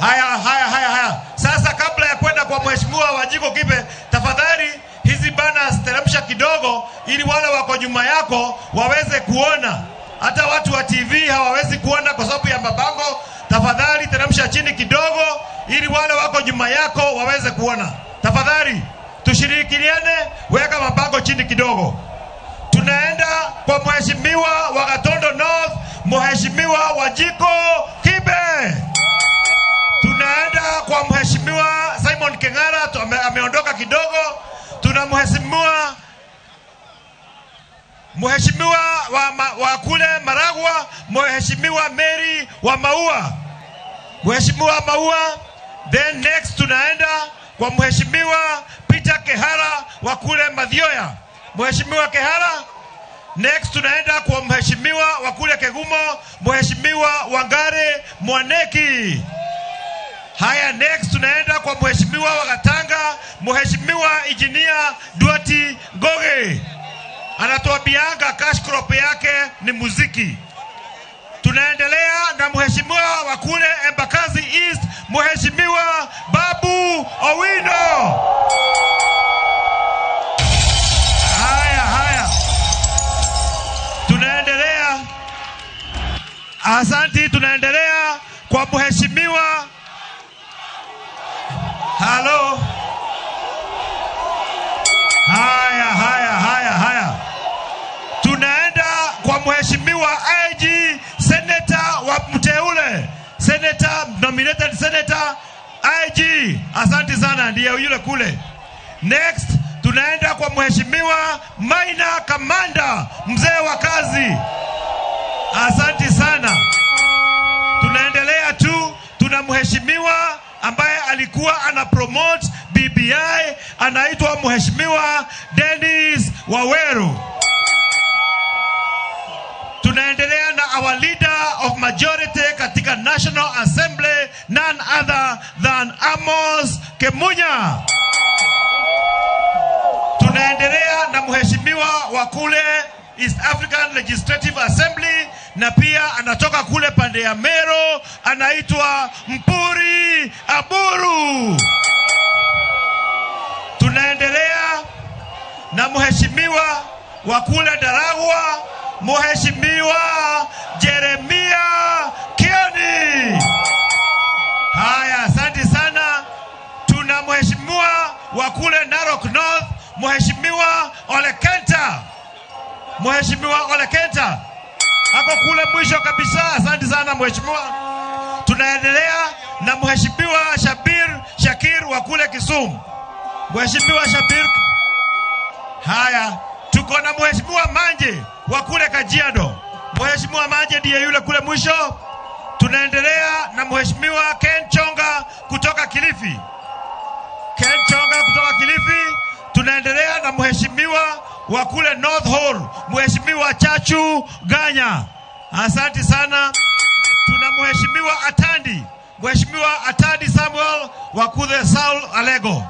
Haya, haya, haya, haya. Sasa kabla ya kwenda kwa Mheshimiwa Wanjiko Kibe, tafadhali hizi banners teremsha kidogo ili wale wako nyuma yako waweze kuona. Hata watu wa TV hawawezi kuona kwa sababu ya mabango. Tafadhali teremsha chini kidogo ili wale wako nyuma yako waweze kuona. Tafadhali tushirikiane, weka mabango chini kidogo. Tunaenda kwa Mheshimiwa wa Gatondo North, Mheshimiwa Wanjiko Kibe. Tunaenda kwa Mheshimiwa Simon Kengara, ameondoka kidogo. Tuna Mheshimiwa wa kule Maragua, Mheshimiwa Mary wa Maua. Mheshimiwa Maua. Then next tunaenda kwa Mheshimiwa Peter Kehara wa kule Mathioya. Mheshimiwa Kehara. Next tunaenda kwa Mheshimiwa wa kule Kegumo, Mheshimiwa Wangare Mwaneki. Haya, next tunaenda kwa Mheshimiwa wa Gatanga, Mheshimiwa Engineer Duati Ngoge. Anatuambianga cash crop yake ni muziki. Tunaendelea na Mheshimiwa wa kule Embakasi East, Mheshimiwa Babu Owino. Haya, haya. Tunaendelea. Asanti, tunaendelea kwa Mheshimiwa. Halo. Haya, haya, haya, haya. Tunaenda kwa Mheshimiwa IG, Senator wa mteule, Senator, nominated Senator IG. Asante sana, ndiye yule kule. Next tunaenda kwa Mheshimiwa Maina Kamanda, mzee wa kazi. Asante sana. Tunaendelea tu, tuna mheshimiwa ambaye alikuwa ana promote BBI, anaitwa Mheshimiwa Dennis Waweru. Tunaendelea na our leader of majority katika National Assembly, none other than Amos Kimunya. Tunaendelea na mheshimiwa wa kule East African Legislative Assembly na pia anatoka kule pande ya Meru, anaitwa Mpuri Aburu. Tunaendelea na mheshimiwa wa kule Daragwa, Mheshimiwa Jeremia Kioni. Haya, asante sana. Tuna mheshimiwa wa kule Narok North, Mheshimiwa Ole Kenta. Mheshimiwa Ole Kenta ako kule mwisho kabisa. Asante sana mheshimiwa. Tunaendelea na Mheshimiwa Shabir Shakir wa kule Kisumu. Mheshimiwa Shabir. Haya, tuko na Mheshimiwa Manje wa kule Kajiado. Mheshimiwa Manje ndiye yule kule mwisho. Tunaendelea na Mheshimiwa Ken Chonga kutoka Kilifi. Ken Chonga kutoka Kilifi. Tunaendelea na mheshimiwa wa kule North Hall, Mheshimiwa Chachu Ganya. Asante sana. Tuna Mheshimiwa Atandi, Mheshimiwa Atandi Samuel wa kule Saul Alego.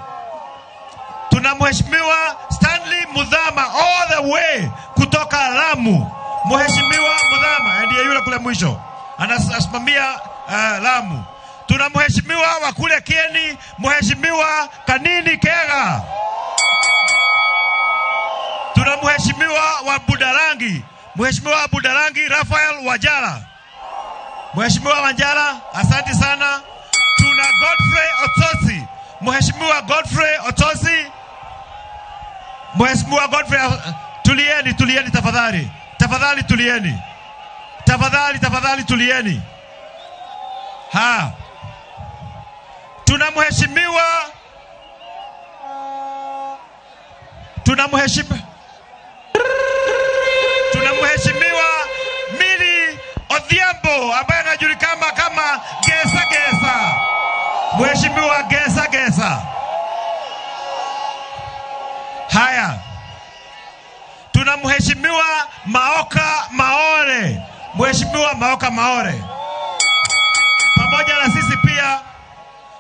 Tuna Mheshimiwa Stanley Mudhama all the way kutoka Lamu. Mheshimiwa Mudhama ndiye yule kule mwisho anasimamia Lamu. Tuna mheshimiwa wa kule Kieni, Mheshimiwa Kanini Kega. Tuna mheshimiwa wa Budalangi, Mheshimiwa wa Budalangi Raphael Wajala. Mheshimiwa Wajala, asante sana. Tuna Godfrey Otosi, Mheshimiwa Godfrey Otosi. Mheshimiwa Godfrey, tulieni, tulieni tafadhali. Tafadhali tulieni. Tafadhali, tafadhali tulieni. Ha. Tuna mheshimiwa Tuna mheshimiwa Millie Odhiambo ambaye anajulikana kama Gesa Gesa. Mheshimiwa Gesa Gesa. Haya. Tuna mheshimiwa Maoka Maore. Mheshimiwa Maoka Maore. Pamoja na sisi pia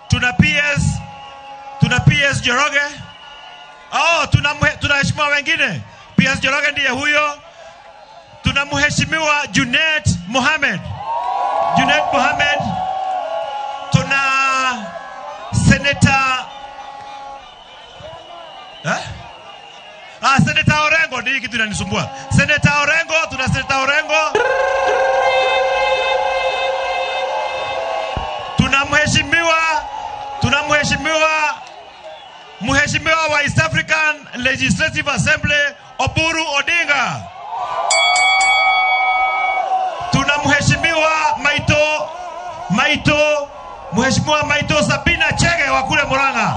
tuna PS Njoroge. Oh, tuna mheshimiwa wengine. PS Njoroge ndiye huyo. Tuna mheshimiwa Junet Mohamed. Junet Mohamed. Tuna Senator Senator Orengo, ndiye kitu inanisumbua. Senator Orengo, tuna Senator Orengo. Tuna mheshimiwa wa East African Legislative Assembly Oburu Odinga. Tuna mheshimiwa Mheshimiwa Maito Sabina Chege wa kule Murang'a.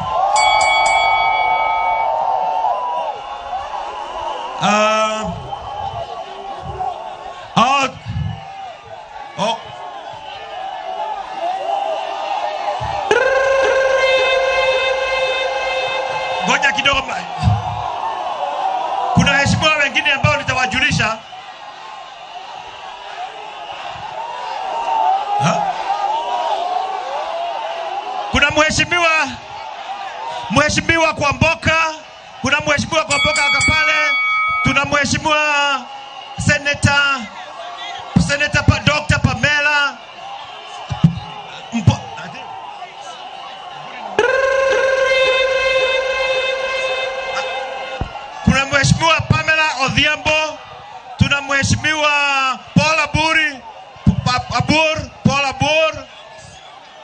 Ngoja kidogo. Kuna waheshimiwa wengine ambao nitawajulisha. Kuna mheshimiwa Kwamboka, kuna mheshimiwa Kwamboka pale. Tuna mheshimiwa Senator Dr. Pamela Kuna mheshimiwa Pamela Odhiambo, tuna mheshimiwa Paul Abur,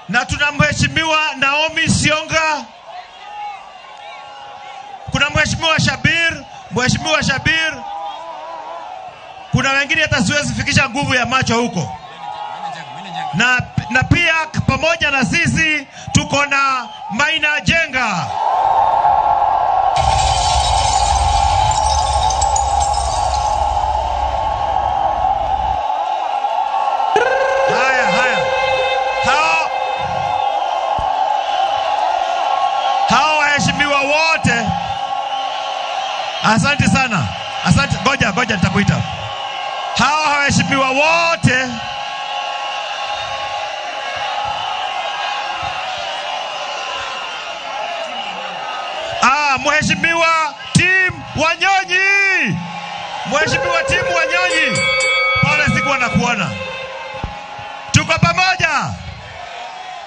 na tuna mheshimiwa Naomi Sionga. Kuna mheshimiwa Shabir, Kuna wengine hata siwezi fikisha nguvu ya macho huko. Na pia pamoja na sisi tuko na Maina Jenga. Haya. Hao waheshimiwa wote, asante sana. Asante, ngoja nitakuita. Hao waheshimiwa wote. Mheshimiwa Tim Wanyonyi. Mheshimiwa Tim Wanyonyi. Pole, sikuwa nakuona. Tuko pamoja.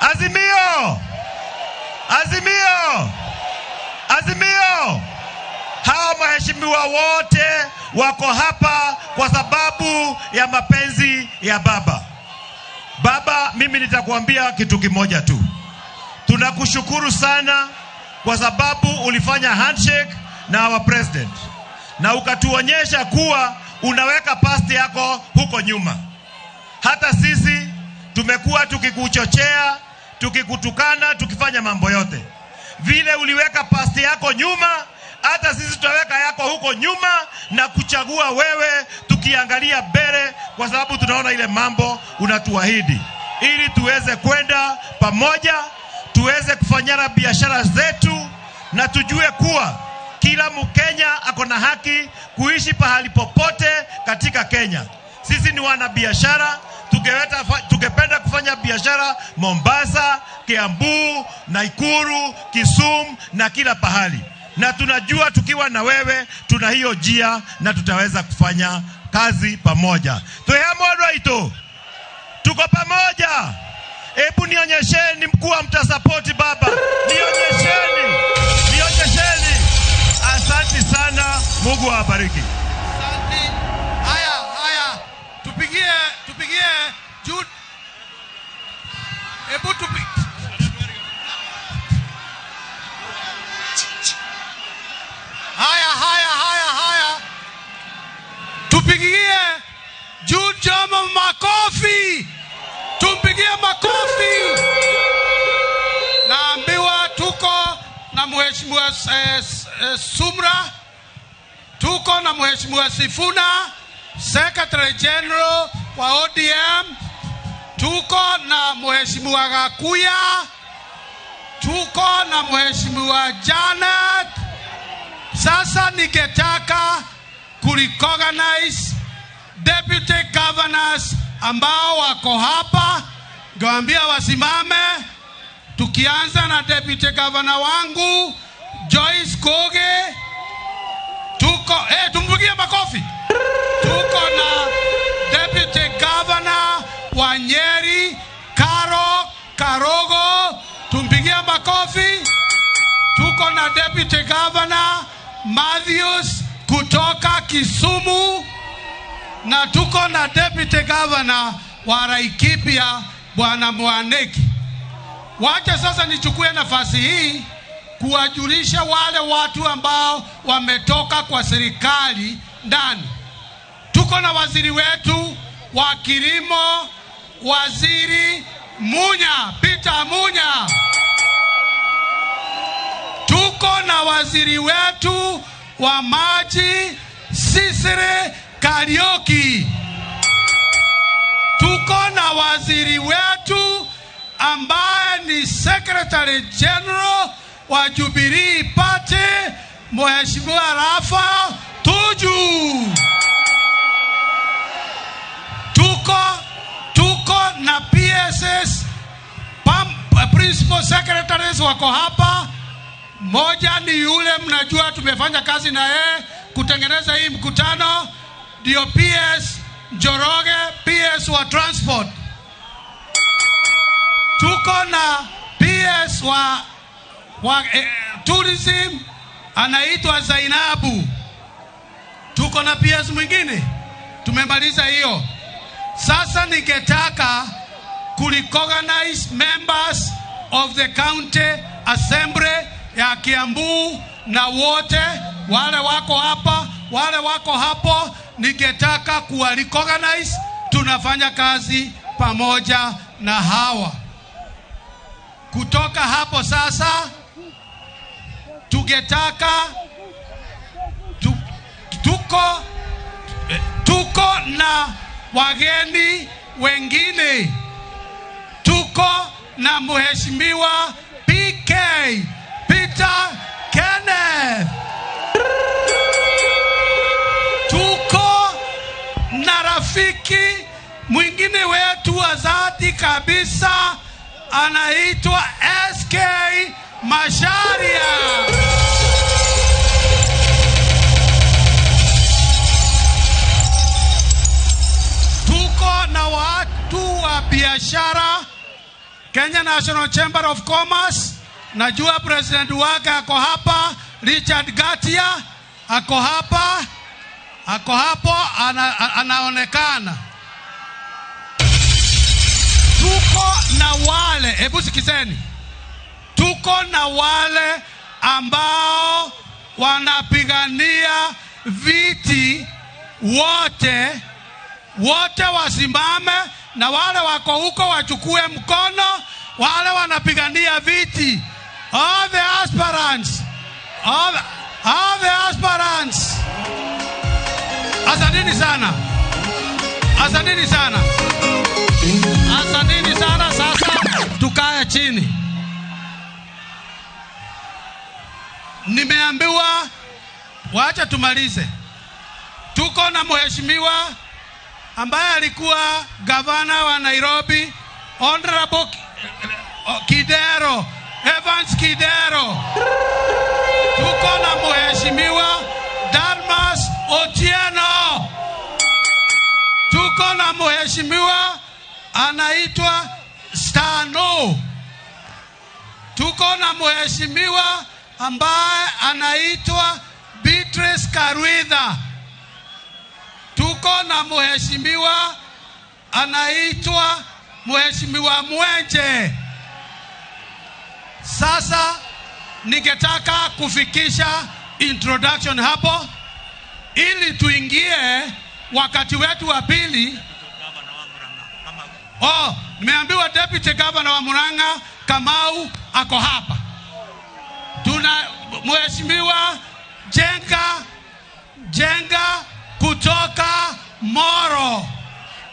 Azimio. Azimio. Azimio. Hawa waheshimiwa wote wako hapa kwa sababu ya mapenzi ya baba. Baba, mimi nitakuambia kitu kimoja tu. Tunakushukuru sana kwa sababu ulifanya handshake na our president na ukatuonyesha kuwa unaweka past yako huko nyuma. Hata sisi tumekuwa tukikuchochea, tukikutukana, tukifanya mambo yote. Vile uliweka past yako nyuma, hata sisi tutaweka yako huko nyuma na kuchagua wewe, tukiangalia mbele, kwa sababu tunaona ile mambo unatuahidi, ili tuweze kwenda pamoja, tuweze kufanyana biashara zetu, na tujue kuwa kila Mkenya ako na haki kuishi pahali popote katika Kenya. Sisi ni wanabiashara, tungependa kufanya biashara Mombasa, Kiambu, Nakuru, Kisumu na kila pahali. Na tunajua tukiwa na wewe tuna hiyo njia na tutaweza kufanya kazi pamoja. Twehamodwaito, tuko pamoja. Hebu nionyesheni mkuu mtasapoti baba. Nionyesheni. Nionyesheni. Asante sana, Mungu awabariki. Asante. Haya, haya. Tupigie Jude. Hebu tupigie. Haya, haya, haya, haya. Tupigie Jude Jomo makofi. Tumpigie makofi. Naambiwa tuko na Mheshimiwa Sumra, tuko na Mheshimiwa Sifuna, Secretary General wa ODM, tuko na Mheshimiwa Gakuya, tuko na Mheshimiwa Janet. Sasa ningetaka kurecognize deputy governors ambao wako hapa, ningewaambia wasimame, tukianza na deputy governor wangu Joyce Koge. Tuko tumpigie makofi. Tuko na deputy governor wa Nyeri Karo Karogo, tumpigie makofi. Tuko na deputy governor Matthews kutoka Kisumu, na tuko na deputy governor wa Laikipia Bwana Mwaneki. Wacha sasa nichukue nafasi hii kuwajulisha wale watu ambao wametoka kwa serikali ndani. Tuko na waziri wetu wa kilimo, Waziri Munya, Peter Munya. Tuko na waziri wetu wa maji, Sisire Kariuki. Tuko na waziri wetu ambaye ni Secretary General wa Jubilee Party, Mheshimiwa Rafa Tuju. Tuko na PSS, Principal Secretaries wako hapa. Moja ni yule mnajua tumefanya kazi na yeye kutengeneza hii mkutano, ndio PS Njoroge, PS wa Transport. Tuko na PS wa Tourism anaitwa Zainabu. Tuko na PS mwingine, tumemaliza hiyo. Sasa ningetaka kurecognize members of the County Assembly ya Kiambu na wote wale wako hapa, wale wako hapo, ningetaka kuwa recognize. Tunafanya kazi pamoja na hawa. Kutoka hapo sasa tungetaka tuko na wageni wengine. Tuko na Mheshimiwa PK Peter Kenneth. Tuko na rafiki rafiki mwingine wetu wa dhati kabisa anaitwa SK Macharia. Tuko na watu wa biashara, Kenya National Chamber of Commerce. Najua president wake ako hapa, Richard Gatia ako hapa, ako hapo, anaonekana. Tuko na wale, hebu sikizeni, tuko na wale ambao wanapigania viti wote, wote wasimame, na wale wako huko wachukue mkono, wale wanapigania viti. All the aspirants, all the aspirants. Asanteni sana, asanteni sana, asanteni sana. Sasa tukae chini. Nimeambiwa wacha tumalize. Tuko na mheshimiwa ambaye alikuwa gavana wa Nairobi, Honorable Kidero, Evans Kidero. Tuko na mheshimiwa Dalmas Otieno. Tuko na mheshimiwa anaitwa Stano. Tuko na mheshimiwa ambaye anaitwa Beatrice Karwitha. Tuko na mheshimiwa anaitwa Mheshimiwa Mwenje. Sasa ningetaka kufikisha introduction hapo ili tuingie wakati wetu wa pili. Oh, nimeambiwa Deputy Governor wa Murang'a Kamau ako hapa. Tuna Mheshimiwa Jenga kutoka Moro.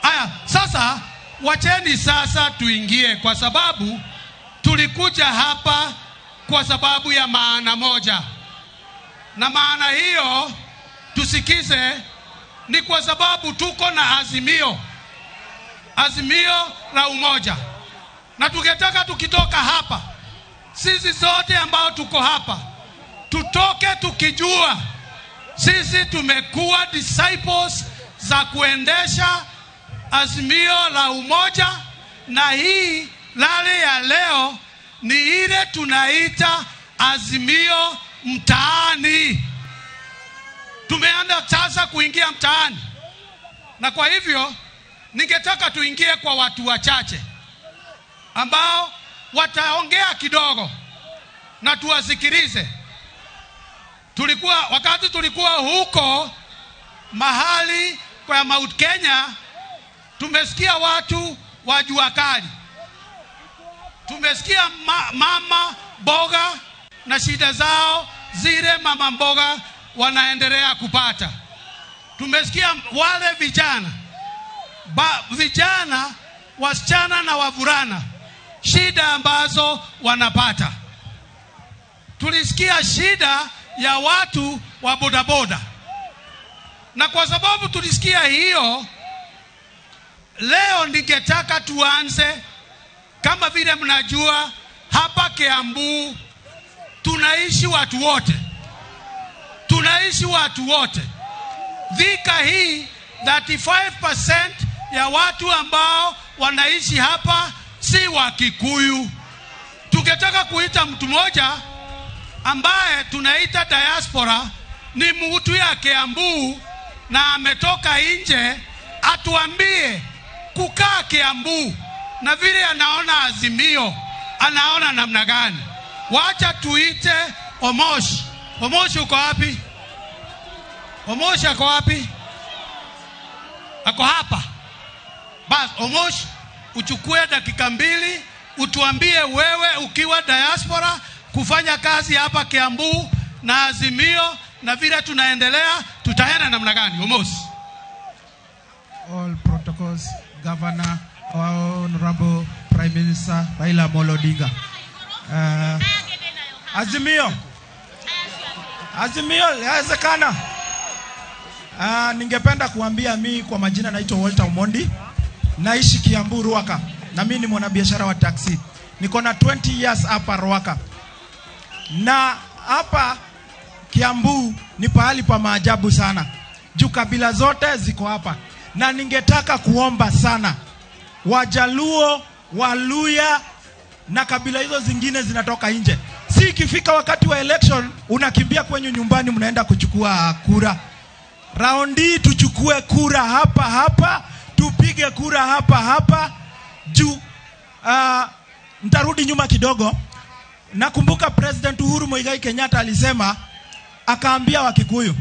Aya, sasa wacheni sasa tuingie, kwa sababu tulikuja hapa kwa sababu ya maana moja. Na maana hiyo tusikize, ni kwa sababu tuko na azimio, azimio la umoja. Na tungetaka tukitoka hapa, sisi zote ambao tuko hapa, tutoke tukijua sisi tumekuwa disciples za kuendesha azimio la umoja. Na hii rally ya leo ni ile tunaita azimio mtaani. Tumeanza sasa kuingia mtaani, na kwa hivyo ningetaka tuingie kwa watu wachache ambao wataongea kidogo na tuwasikilize. Wakati tulikuwa huko mahali kwa Mount Kenya, tumesikia watu wa jua kali, tumesikia mama mboga na shida zao zile mama mboga wanaendelea kupata. Tumesikia wale vijana, vijana wasichana na wavulana, shida ambazo wanapata. Tulisikia shida ya watu wa bodaboda. Na kwa sababu tulisikia hiyo, leo ningetaka tuanze. Kama vile mnajua, hapa Kiambu tunaishi watu wote. Tunaishi watu wote. Thika hii 35% ya watu ambao wanaishi hapa si wa Kikuyu. Tungetaka kuita mtu mmoja ambaye tunaita diaspora, ni mtu ya Kiambu na ametoka nje, atuambie kukaa Kiambu na vile anaona azimio, anaona namna gani. Wacha tuite Omosh. Omosh uko wapi? Omosh ako wapi? Ako hapa. Bas, Omosh, uchukue dakika 2 utuambie wewe ukiwa diaspora kufanya kazi hapa Kiambu na azimio na vile tunaendelea, tutaenda namna gani? Omosh. All protocols, Governor, our Honorable Prime Minister Raila Amolo Odinga. Azimio. Azimio, yawezekana. Ningependa kuambia mi kwa majina naitwa Walter Omondi, naishi Kiambu Ruaka, na mi ni mwanabiashara wa taxi. Niko na 20 years hapa Ruaka, na hapa Kiambu ni pahali pa maajabu sana juu kabila zote ziko hapa, na ningetaka kuomba sana Wajaluo, Waluya na kabila hizo zingine zinatoka nje. Si ikifika wakati wa election unakimbia kwenyu nyumbani, mnaenda kuchukua kura. Raundi tuchukue kura hapa hapa, tupige kura hapa hapa juu. Ntarudi nyuma kidogo. Nakumbuka President Uhuru Muigai Kenyatta alisema, akaambia Wakikuyu,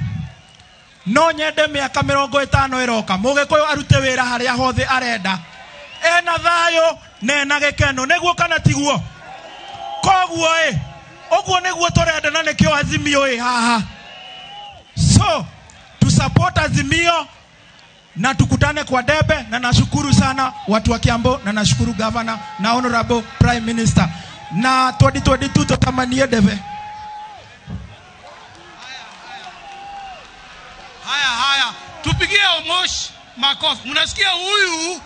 no nyende miaka 50 iroka mugikuyu arute wira haria hothe arenda ena thayo na ena gikeno, niguo kana tiguo? Koguo uguo niguo turenda na nikio Azimio haha. So to support Azimio na tukutane kwa debe, na nashukuru sana watu wa Kiambu, na nashukuru governor na honorable prime minister, na 2022 tutamanie debe. Haya haya, tupigie Omosh makofi. Mnasikia huyu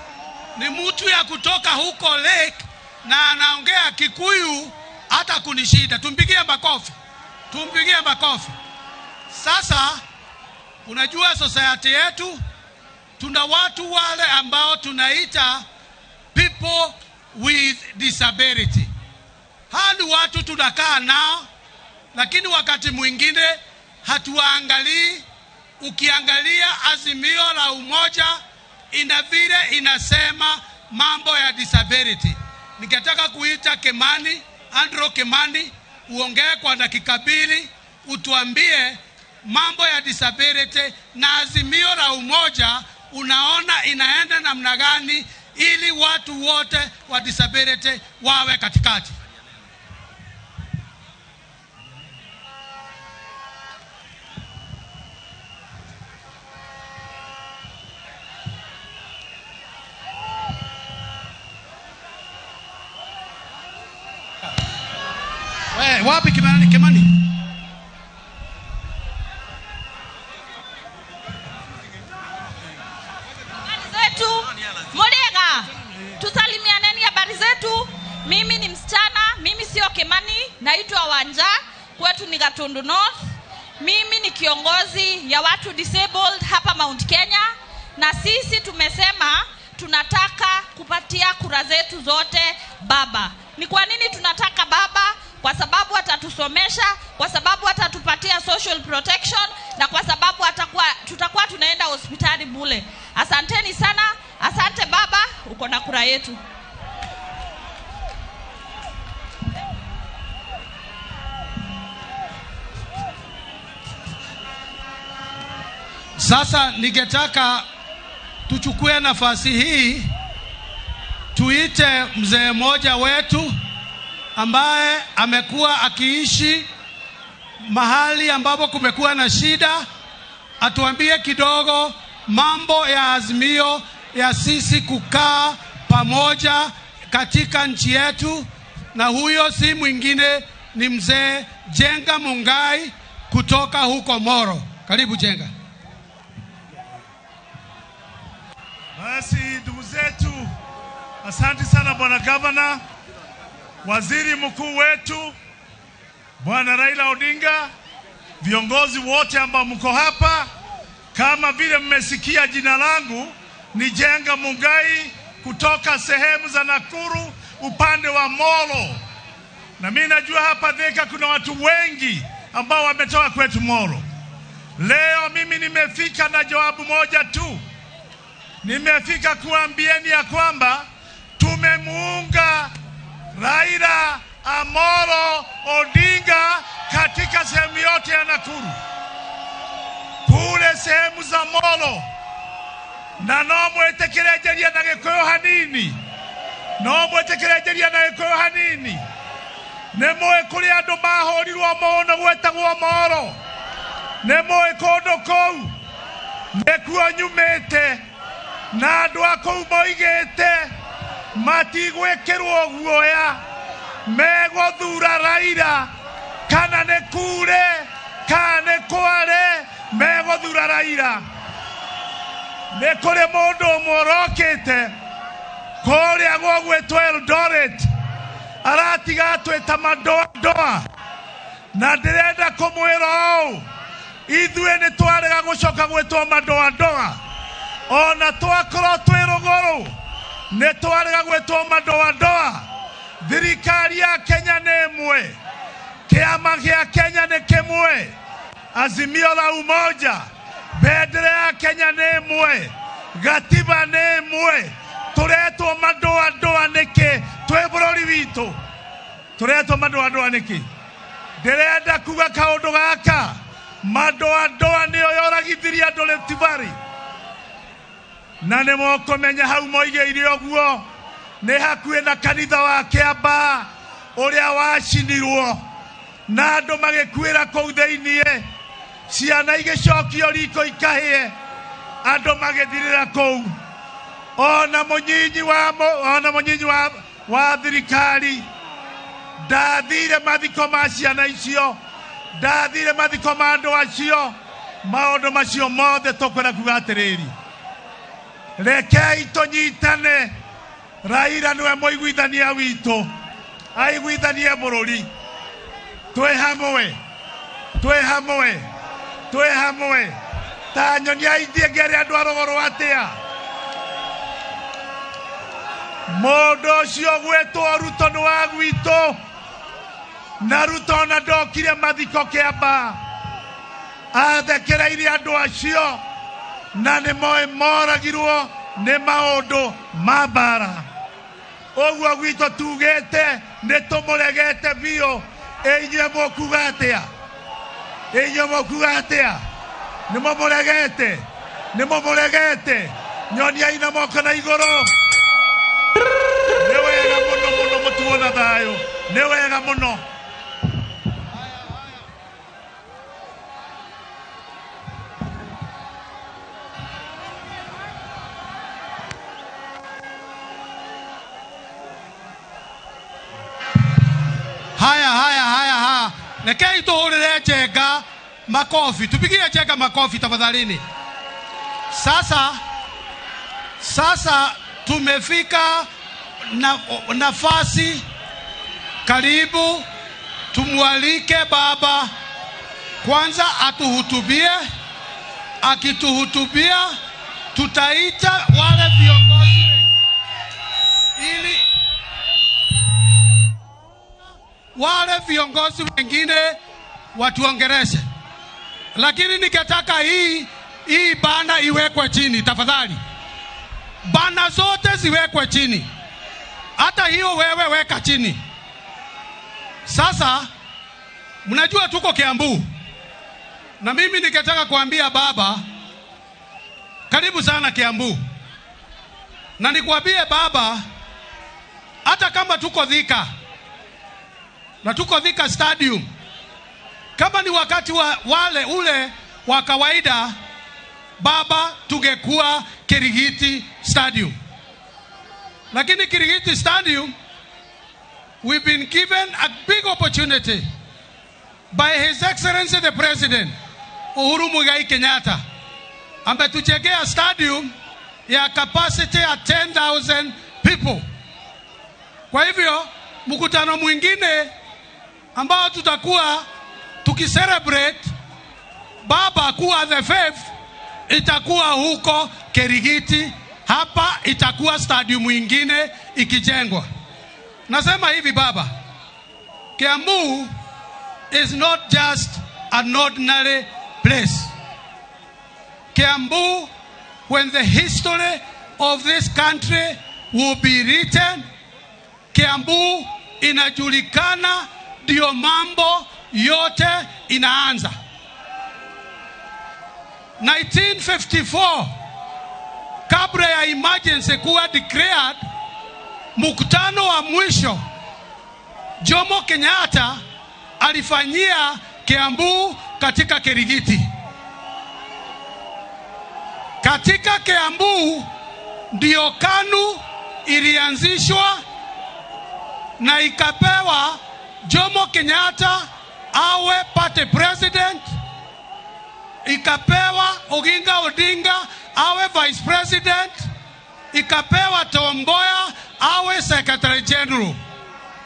ni mtu ya kutoka huko Lake na anaongea Kikuyu hata kunishida. Tumpigie makofi, tumpigie makofi. Sasa unajua society yetu tuna watu wale ambao tunaita people with disability. Hawa ni watu tunakaa nao, lakini wakati mwingine hatuwaangalii. Ukiangalia Azimio la Umoja ina vile inasema mambo ya disability. Ningetaka kuita Kimani, Andrew Kimani, uongee kwa dakika 2, utuambie mambo ya disability na Azimio la Umoja unaona inaenda namna gani ili watu wote wa disability wawe katikati. We, wapi Kimani? Kimani? Habari zetu Murega, tusalimianeni habari zetu. Mimi ni msichana, mimi sio Kimani, naitwa Wanja, kwetu ni Gatundu North. Mimi ni kiongozi ya watu disabled hapa Mount Kenya, na sisi tumesema tunataka kupatia kura zetu zote baba. Ni kwa nini tunataka baba? Kwa sababu atatusomesha, kwa sababu atatupatia social protection, na kwa sababu tutakuwa tunaenda hospitali bure. Asanteni sana, asante baba, uko na kura yetu. Sasa ningetaka tuchukue nafasi hii tuite mzee mmoja wetu ambaye amekuwa akiishi mahali ambapo kumekuwa na shida, atuambie kidogo mambo ya azimio ya sisi kukaa pamoja katika nchi yetu. Na huyo si mwingine ni mzee Jenga Mungai kutoka huko Moro. Karibu Jenga. Basi ndugu zetu, asante sana bwana governor, waziri mkuu wetu bwana Raila Odinga, viongozi wote ambao mko hapa. Kama vile mmesikia, jina langu ni Jenga Mungai kutoka sehemu za Nakuru upande wa Molo. Na mimi najua hapa Thika kuna watu wengi ambao wametoka kwetu Molo. Leo mimi nimefika na jawabu moja tu. Nimefika kuambieni ya kwamba tumemuunga Raila Amolo Odinga katika sehemu yote ya Nakuru, kule sehemu za Molo, na no mwitikirejeria na Gikuyu hanini, no mwitikirejeria na Gikuyu hanini. Nĩ mũĩ kũrĩa andũ mahũrirwo mũno gwetagwo Molo? Nĩ mũĩ kũndũ kũu? Nĩkuo nyumĩte, na andũ a kũu moigĩte matigwĩkĩrwo guoya, megũthura Raila kana nĩ kure kana nĩ kware, megũthura Raila. Nĩ kũrĩ mũndũ ũmwe ũrokĩte kũrĩa gũgwĩtwo Eldoret aratiga atwĩta madoadoa, na ndĩrenda kũmwĩra ũũ, ithuĩ nĩ twarega gũcoka gwĩtwo madoadoa, ona twakorwo twĩ rũgũrũ nĩ twarega gwĩtwo madoadoa. Thirikari ya Kenya nĩ ĩmwe, kĩama gĩa Kenya nĩ kĩmwe, Azimio la Umoja, bendera ya Kenya nĩ ĩmwe, gatiba nĩ ĩmwe. Tũretwo madoadoa nĩkĩ twĩ bũrũri witũ? Tũretwo madoadoa nĩkĩ? Ndĩrenda kuga kaũndũ gaka, madoadoa nĩyo yoragithirie andũ Rift Valley, na nĩ mũkũmenya hau moigĩire ũguo nĩ hakuhĩ na kanitha wa Kĩambaa ũrĩa wacinirwo na andũ magĩkuĩra kũu thĩiniĩ, ciana igĩcokio riko ikahĩe, andũ magĩthirĩra kũu. Ona mũnyinyi wa thirikari ndathire mathiko ma ciana icio, ndathire mathiko ma andũ acio. Maũndũ macio mothe tũkwenda kuga atĩrĩrĩ, rekei tũnyitane. Raila nĩwe mũiguithania witũ, aiguithanie bũrũri. Twĩ hamwe, twĩ hamwe, twĩ hamwe. Ta nyonia ithiĩ ngere andũ a rũgũrũ atĩa. Mũndũ ũcio gwĩtwo Ruto nĩ wa gwitũ, na Ruto ona ndokire mathiko Kĩambaa, athekereirie andũ acio na nĩ moĩ moragirwo nĩ maũndũ ma mbara. Ũguo gwitũ tugĩte nĩ tũmũregete biũ. Inyuĩ mũkuga atĩa? Inyuĩ mũkuga atĩa? Nĩ mũmũregete? Nĩ mũmũregete? Nyoniai na moko na igũrũ. Nĩ wega mũno mũno mũtuo na thayũ, nĩ wega mũno. Haya, haya, haya, haya. Rekei tuhurire Njenga makofi. Tupigie Njenga makofi tafadhalini. Sasa tumefika na nafasi karibu tumwalike baba kwanza atuhutubie. Akituhutubia tutaita wale viongozi ili wale viongozi wengine watuongereshe. Lakini nikataka hii bana iwekwe chini tafadhali. Bana zote ziwekwe chini. Hata hiyo wewe weka chini. Sasa mnajua tuko Kiambu. Na mimi nikataka kuambia baba, karibu sana Kiambu. Na nikuambie baba, hata kama tuko Thika, na tuko Thika Stadium, kama ni wakati wa wale ule wa kawaida, baba tungekuwa Kirigiti Stadium. Lakini Kirigiti Stadium, we've been given a big opportunity by His Excellency the President Uhuru Muigai Kenyatta. Ametujengea stadium ya capacity ya 10,000 people. Kwa hivyo mkutano mwingine ambao tutakuwa tukicelebrate baba kuwa the fifth itakuwa huko Kirigiti. Hapa itakuwa stadium mwingine ikijengwa. Nasema hivi baba, Kiambu is not just an ordinary place. Kiambu, when the history of this country will be written, Kiambu inajulikana, ndio mambo yote inaanza. 1954, kabla ya emergency kuwa declared, mkutano wa mwisho Jomo Kenyatta alifanyia Kiambu katika Kirigiti. Katika Kiambu ndio KANU ilianzishwa na ikapewa Jomo Kenyatta awe party president, ikapewa Oginga Odinga awe vice president, ikapewa Tom Mboya awe secretary general.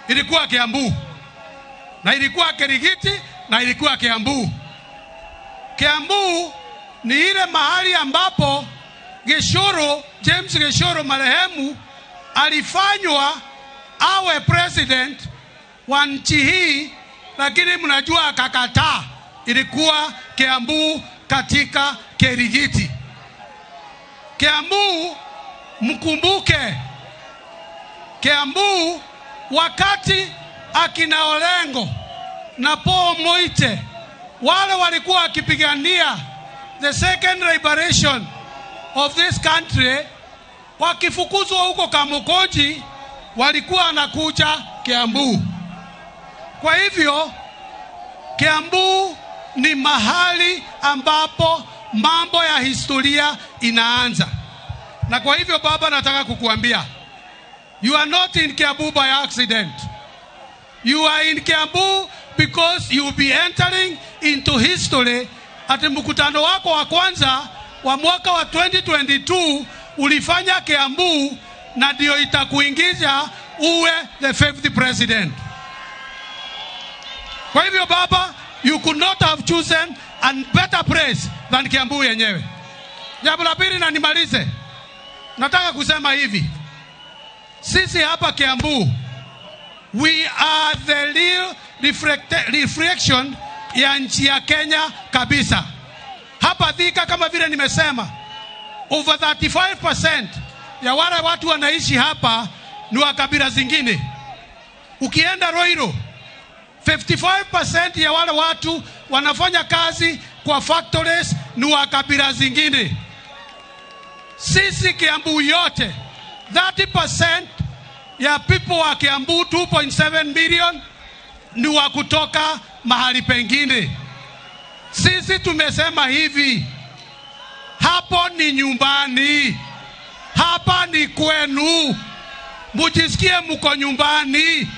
Ilikuwa Kiambu na ilikuwa Kirigiti na ilikuwa Kiambu. Kiambu ni ile mahali ambapo Gishuru, James Gishuru marehemu, alifanywa awe president wa nchi hii, lakini mnajua akakataa. Ilikuwa Kiambu katika Kirigiti. Kiambu, mkumbuke, Kiambu wakati akina Orengo na Paul Moite wale walikuwa wakipigania the second liberation of this country, wakifukuzwa huko Kamukunji, walikuwa wanakuja Kiambu. Kwa hivyo Kiambu ni mahali ambapo mambo ya historia inaanza. Na kwa hivyo baba, nataka kukuambia, you are not in Kiambu by accident. You are in Kiambu because you will be entering into history. Ati mkutano wako wa kwanza wa mwaka wa 2022 ulifanya Kiambu, na ndio itakuingiza uwe the fifth president. Kwa hivyo baba, you could not have chosen a better place than Kiambu yenyewe. Jambo la pili, na nimalize, nataka kusema hivi, sisi hapa Kiambu, we are the real reflection ya nchi ya Kenya kabisa. Hapa Thika, kama vile nimesema, over 35% ya wale watu wanaishi hapa ni wa kabila zingine. Ukienda Ruiru, 55% ya wale watu wanafanya kazi kwa factories ni wa kabila zingine. Sisi Kiambu yote, 30% ya people wa Kiambu, 2.7 million, ni wa kutoka mahali pengine. Sisi tumesema hivi, hapo ni nyumbani, hapa ni kwenu, mujisikie mko nyumbani,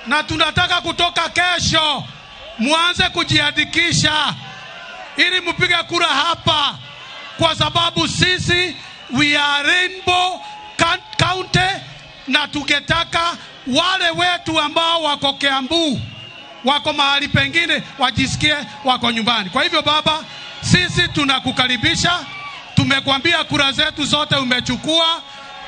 na tunataka kutoka kesho muanze kujiandikisha ili mpige kura hapa, kwa sababu sisi we are rainbow county, na tungetaka wale wetu ambao wako Kiambu, wako mahali pengine, wajisikie wako nyumbani. Kwa hivyo baba, sisi tunakukaribisha, tumekwambia kura zetu zote umechukua.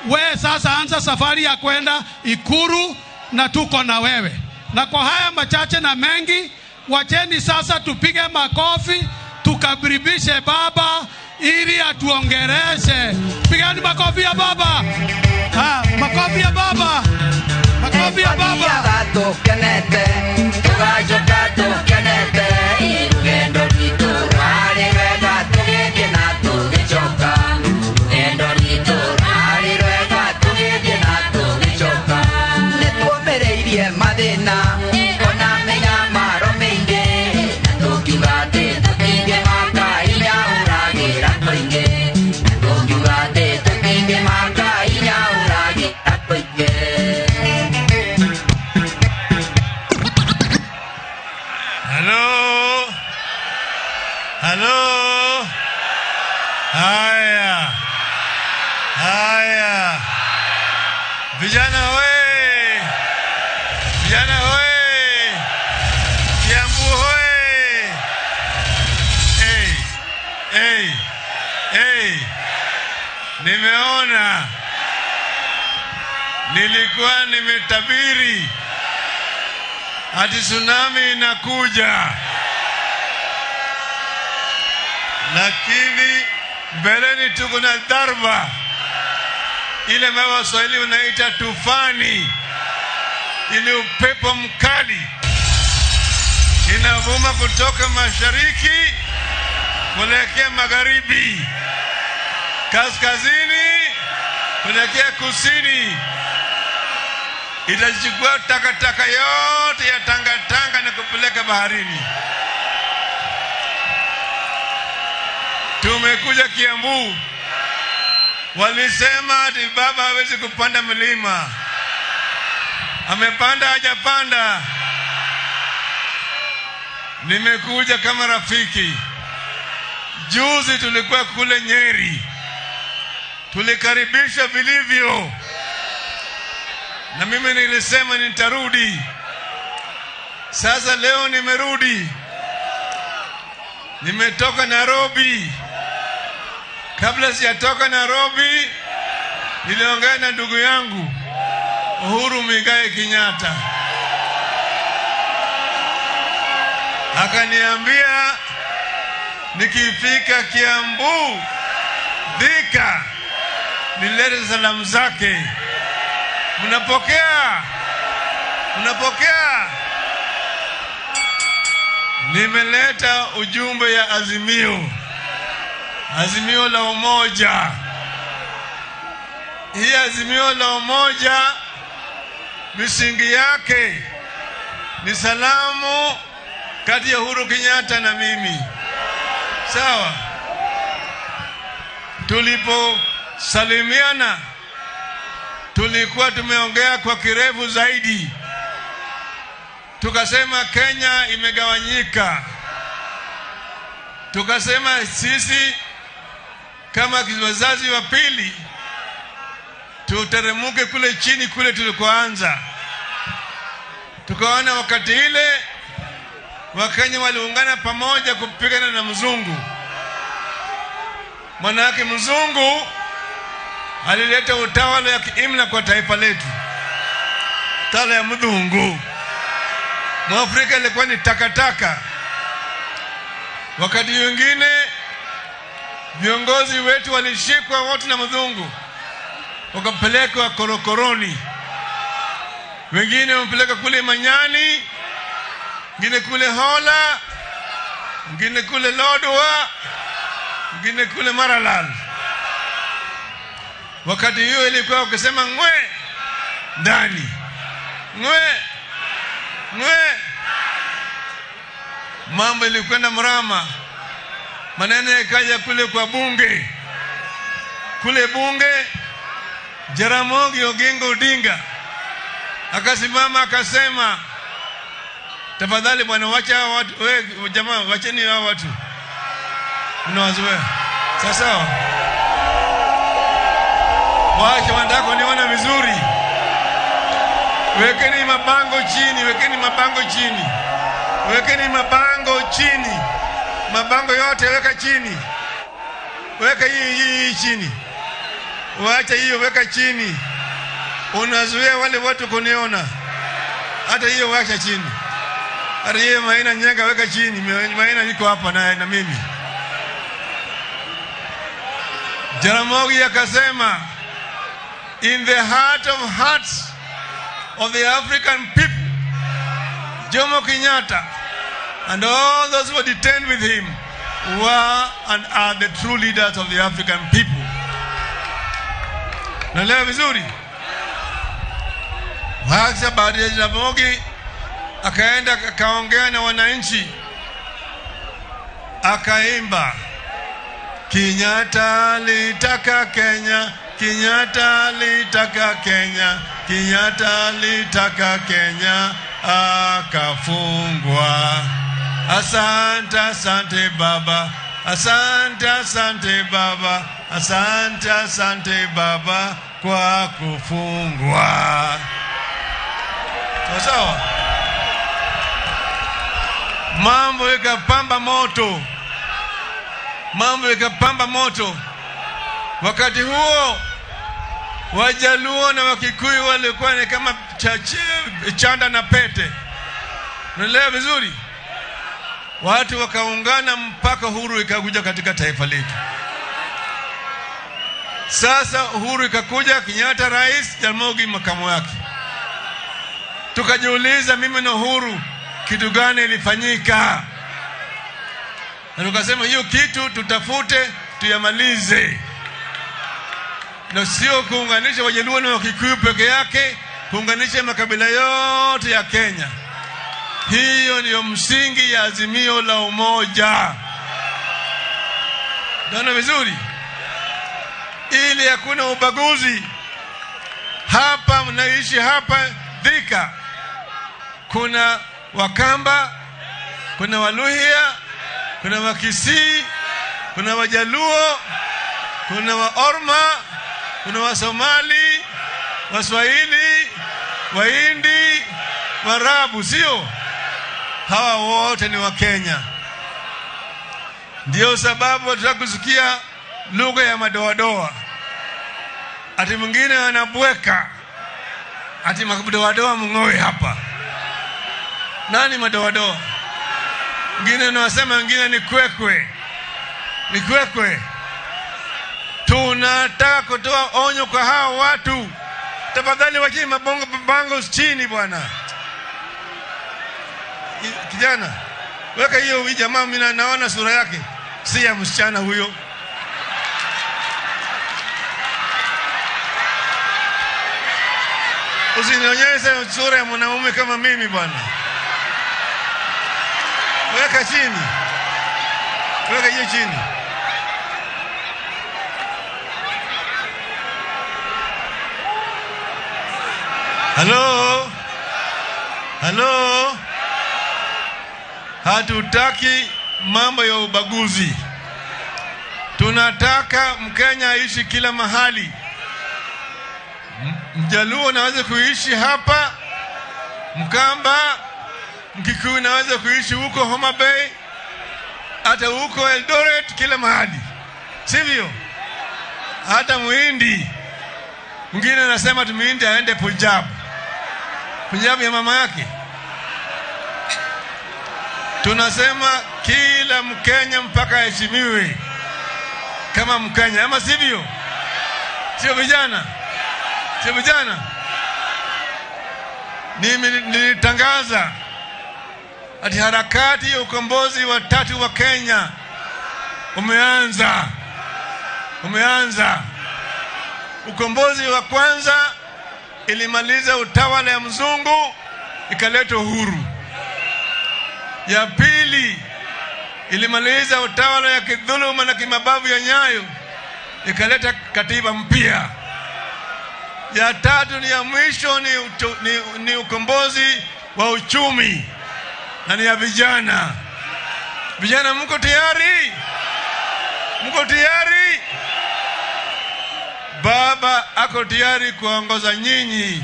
We sasa anza safari ya kwenda Ikulu na tuko na wewe. Na kwa haya machache na mengi, wacheni sasa tupige makofi, tukaribishe baba ili atuongereshe. Pigani makofi ya baba. Ah, makofi ya baba. Makofi ya baba. Tukenete, tugacoka tukenete, rugendo rwitũ rwarĩ rwega tũgĩthiĩ na tũgĩcoka. Rugendo rwitũ rwarĩ rwega tũgĩthiĩ na tũgĩcoka. Nĩ tuomĩrĩirie mathĩna ona mĩnyamaro mĩingĩ, na tũkiuga atĩ tũtingĩmaka inya ũragĩra tũingĩ. Na tũkiuga atĩ tũtingĩmaka inya ũragĩra tũingĩ. Halo. Halo. Haya. Haya. Vijana we. Vijana we. Kiambu we. Hey. Hey. Hey. Nimeona. Nilikuwa nimetabiri ati tsunami inakuja, lakini mbeleni tuko na dharba ile ambayo Waswahili wanaita tufani, ile upepo mkali inavuma kutoka mashariki kuelekea magharibi, kaskazini kuelekea kusini. Itachukua takataka yote ya Tanga na kupeleka baharini. Tumekuja Kiambu, walisema ati baba hawezi kupanda mlima. Amepanda hajapanda? Nimekuja kama rafiki. Juzi tulikuwa kule Nyeri, Tulikaribisha vilivyo, na mimi nilisema nitarudi. Sasa leo nimerudi, nimetoka Nairobi. Kabla sijatoka Nairobi, niliongea na ndugu yangu Uhuru Muigai Kenyatta, akaniambia nikifika Kiambu Thika nilete salamu zake. Mnapokea? Mnapokea? Nimeleta ujumbe ya Azimio, Azimio la Umoja. Hii Azimio la Umoja misingi yake ni salamu kati ya Uhuru Kenyatta na mimi, sawa? Tuliposalimiana tulikuwa tumeongea kwa kirefu zaidi, tukasema Kenya imegawanyika, tukasema sisi kama wazazi wa pili tuteremuke kule chini kule tulikoanza. Tukaona wakati ile Wakenya waliungana pamoja kupigana na mzungu. Manake mzungu alileta utawala ya kiimla kwa taifa letu, tawala ya mzungu. Mwafrika ilikuwa ni takataka. Wakati mwingine viongozi wetu walishikwa wote na mzungu, wakapelekwa korokoroni, wengine wamepelekwa kule Manyani, wengine kule Hola, wengine kule Lodwa, wengine kule Maralal. Wakati hiyo ilikuwa ukisema ngwe ndani, ngwe ngwe, mambo ilikwenda mrama. Maneno yakaja kule kwa bunge, kule bunge Jaramogi Oginga Odinga akasimama akasema, tafadhali bwana, wacha hawa watu, we jamaa, wacheni hawa watu, mnawazoea sawa sawa, wacha wanataka kuniona vizuri. Wekeni mabango chini, wekeni mabango chini, wekeni mabango chini, mabango yote weka chini, weka hii chini, wacha hiyo, weka chini. Unazuia wale watu kuniona, hata hiyo wacha chini, hata hiyo Maina Nyenga weka chini. Maina yuko hapa na mimi. Jaramogi akasema, in the heart of hearts of the African people, Jomo Kenyatta and all those who were detained with him were and are the true leaders of the African people. Naelewa vizuri? Hasa baada ya Jaramogi akaenda akaongea na wananchi, akaimba Kenyatta alitaka Kenya, Kenyatta alitaka Kenya, Kenyatta alitaka Kenya, akafungwa. Asante, asante baba, asante, asante baba, asante, asante baba kwa kufungwa. Sawa sawa, mambo ikapamba moto, mambo ikapamba moto. Wakati huo Wajaluo na Wakikuyu walikuwa ni kama chanda na pete. Unaelewa vizuri? Watu wakaungana mpaka uhuru ikakuja katika taifa letu. Sasa uhuru ikakuja, Kenyatta rais, Jaramogi makamu yake. Tukajiuliza, mimi na Uhuru, kitu gani ilifanyika? Na tukasema hiyo kitu tutafute tuyamalize, na sio kuunganisha Wajaluo na Wakikuyu peke yake, kuunganisha makabila yote ya Kenya. Hiyo ndiyo msingi ya Azimio la Umoja. Naona vizuri, ili hakuna ubaguzi hapa. Mnaishi hapa Thika, kuna Wakamba, kuna Waluhya, kuna Wakisii, kuna Wajaluo, Kuna Waorma, kuna Wasomali, Waswahili, Wahindi, Waarabu, sio? Hawa wote ni Wakenya. Ndio sababu tunataka kusikia lugha ya madoadoa. Ati mwingine anabweka ati madoadoa mng'oe hapa. Nani madoadoa? Mwingine anasema, wengine ni kwekwe, ni kwekwe. Tunataka kutoa onyo kwa hawa watu, tafadhali wachie mabongo bango chini bwana. Kijana, weka hiyo. Huyu jamaa mimi naona sura yake si ya msichana huyo. Usinionyeshe sura ya mwanaume kama mimi bwana. Weka chini, weka hiyo chini. Halo, halo, hatutaki mambo ya ubaguzi. Tunataka Mkenya aishi kila mahali. Mjaluo naweza kuishi hapa, Mkamba, Mkikuyu naweza kuishi huko Homa Bay, hata huko Eldoret, kila mahali, sivyo? Hata Muhindi mwingine anasema ati Muhindi aende Punjab, Punjab ya mama yake. Tunasema kila Mkenya mpaka aheshimiwe kama Mkenya, ama sivyo? Sio vijana? Sio vijana? Mimi nilitangaza ati harakati ya ukombozi wa tatu wa Kenya umeanza, umeanza. Ukombozi wa kwanza ilimaliza utawala ya mzungu ikaleta uhuru. Ya pili ilimaliza utawala ya kidhuluma na kimabavu ya Nyayo ikaleta katiba mpya. Ya tatu ni ya mwisho ni ukombozi wa uchumi na ni ya vijana. Vijana, mko tayari? Mko tayari? Baba ako tayari kuongoza nyinyi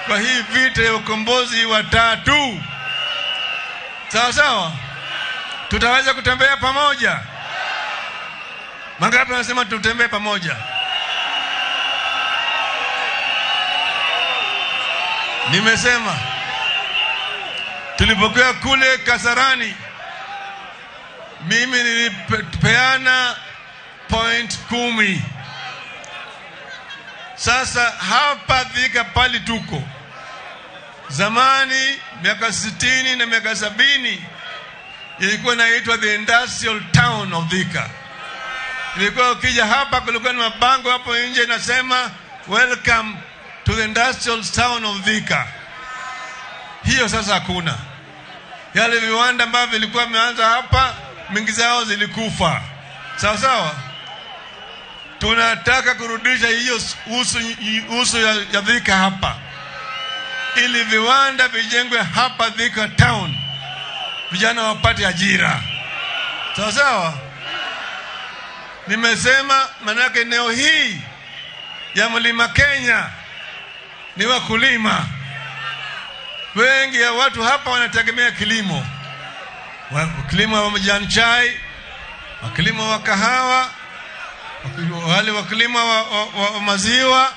kwa hii vita ya ukombozi wa tatu. Sawa sawa, tutaweza kutembea pamoja. Mangapi wanasema tutembee pamoja? Nimesema tulipokuwa kule Kasarani, mimi nilipeana point 10. Sasa hapa Thika pali tuko zamani, miaka 60 na miaka 70 ilikuwa inaitwa the industrial town of Thika. Ilikuwa ukija hapa, kulikuwa na mabango hapo nje inasema welcome to the industrial town of Thika. Hiyo sasa hakuna. Yale viwanda ambavyo vilikuwa vimeanza hapa, mingi zao zilikufa. Sawa sawa. Tunataka kurudisha hiyo uso ya Thika hapa, ili viwanda vijengwe hapa Thika town, vijana wapate ajira. Sawa sawa. Nimesema manake eneo hii ya Mlima Kenya ni wakulima wengi. Ya watu hapa wanategemea kilimo, wakulima wa majani chai, wakulima wa kahawa, wale wakulima wa maziwa,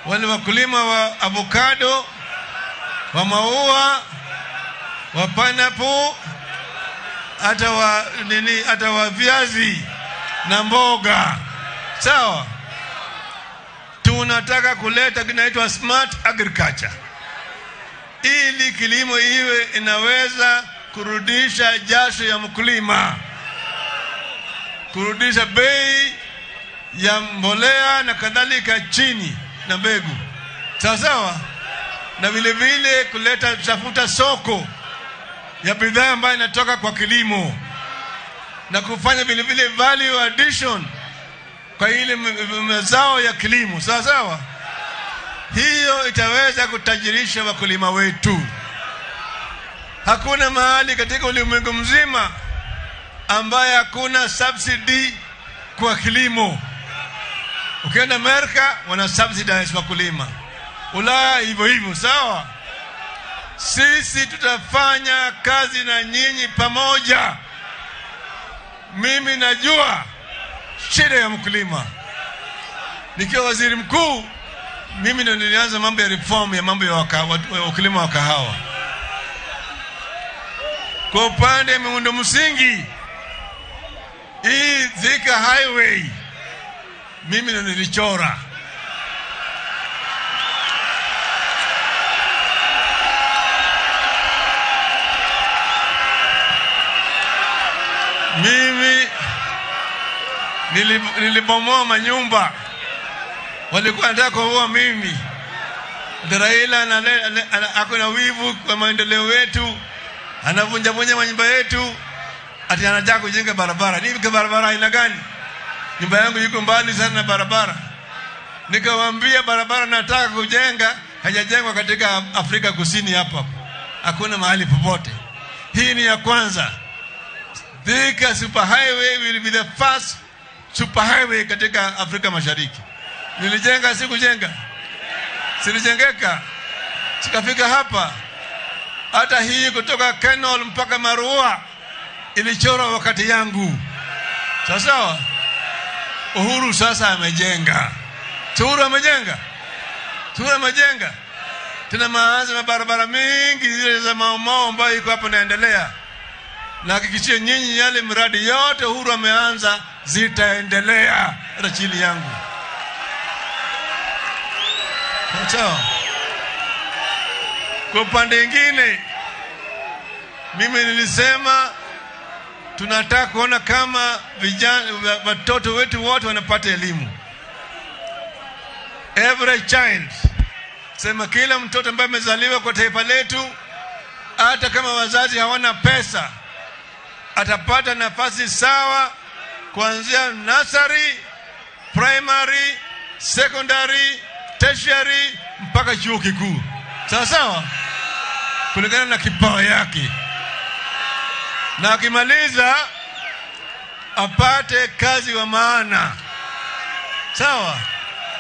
wale wakulima wa avocado, wa maua, wa pineapple, hata wa nini, hata wa viazi na mboga. Sawa. Tunataka kuleta kinaitwa smart agriculture, ili kilimo iwe inaweza kurudisha jasho ya mkulima, kurudisha bei ya mbolea na kadhalika chini na mbegu. Sawa sawa. Na vile vile kuleta tafuta soko ya bidhaa ambayo inatoka kwa kilimo, na kufanya vile vile value addition kwa ile mazao ya kilimo. Sawa sawa. Hiyo itaweza kutajirisha wakulima wetu. Hakuna mahali katika ulimwengu mzima ambaye hakuna subsidy kwa kilimo. Ukienda Amerika wana subsidize wakulima, Ulaya hivyo hivyo, sawa. Sisi tutafanya kazi na nyinyi pamoja. Mimi najua shida ya mkulima. Nikiwa waziri mkuu, mimi ndo nilianza mambo ya reform ya mambo ya wakulima wa kahawa. Kwa upande wa miundo msingi, hii Thika Highway mimi ndo nilichora. Mimi nilibomoa manyumba, walikuwa wanataka kuua mimi. Raila ako na wivu kwa maendeleo yetu, anavunja vunja manyumba yetu, ati anataka kujenga barabara. Ni barabara aina gani? Nyumba yangu iko mbali sana na barabara. Nikawaambia barabara nataka kujenga haijajengwa katika Afrika Kusini hapa, hakuna mahali popote. Hii ni ya kwanza. Thika Super Highway will be the first super highway katika Afrika Mashariki. Nilijenga, sikujenga? Silijengeka, sikafika hapa. Hata hii kutoka Kenol mpaka Marua ilichorwa wakati yangu. Sawa sawa. Uhuru sasa amejenga. Uhuru amejenga. Uhuru amejenga. Tena maanza mabarabara mingi zile za Mau Mau ambayo iko hapo naendelea. Na hakikishie nyinyi yale miradi yote Uhuru ameanza zitaendelea hata chini yangu. Sawa. Kwa upande mwingine, mimi nilisema tunataka kuona kama vijana watoto wetu wote wanapata elimu. Every child, sema kila mtoto ambaye amezaliwa kwa taifa letu, hata kama wazazi hawana pesa, atapata nafasi sawa kuanzia nursery, primary, secondary, tertiary mpaka chuo kikuu. Sawa sawa, kulingana na kipawa yake, na akimaliza apate kazi wa maana. Sawa,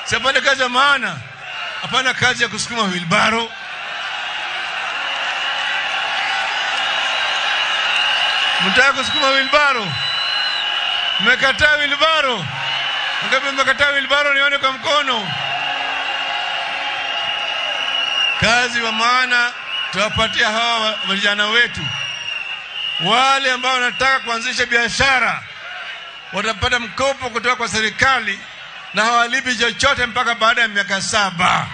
si apate kazi wa maana, hapana kazi ya kusukuma wheelbarrow. Mtaka kusukuma wheelbarrow? Mmekataa wheelbarrow? Ngapi mmekataa wheelbarrow? Nione kwa mkono. Kazi wa maana tuwapatia hawa vijana wetu. Wale ambao wanataka kuanzisha biashara watapata mkopo kutoka kwa serikali na hawalipi chochote mpaka baada ya miaka 7.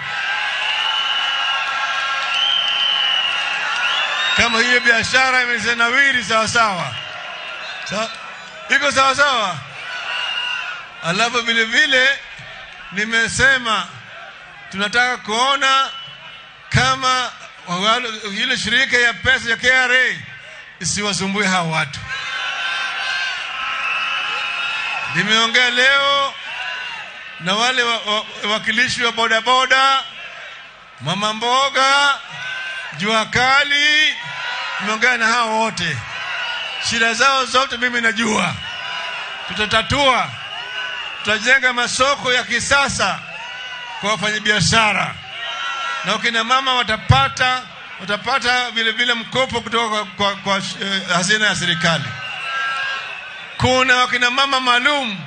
Kama hiyo biashara imezenawiri sawa sawa. Iko sawa sawa. Alafu vile vile nimesema tunataka kuona kama ile shirika ya pesa ya KRA isiwasumbue hawa watu. Nimeongea leo na wale wakilishi wa bodaboda, mama mboga, jua kali. Nimeongea na hao wote. Shida zao zote mimi najua. Tutatatua. Tutajenga masoko ya kisasa kwa wafanyabiashara. Na wakina mama watapata vile vile mkopo kutoka kwa hazina ya serikali. Kuna wakina mama maalum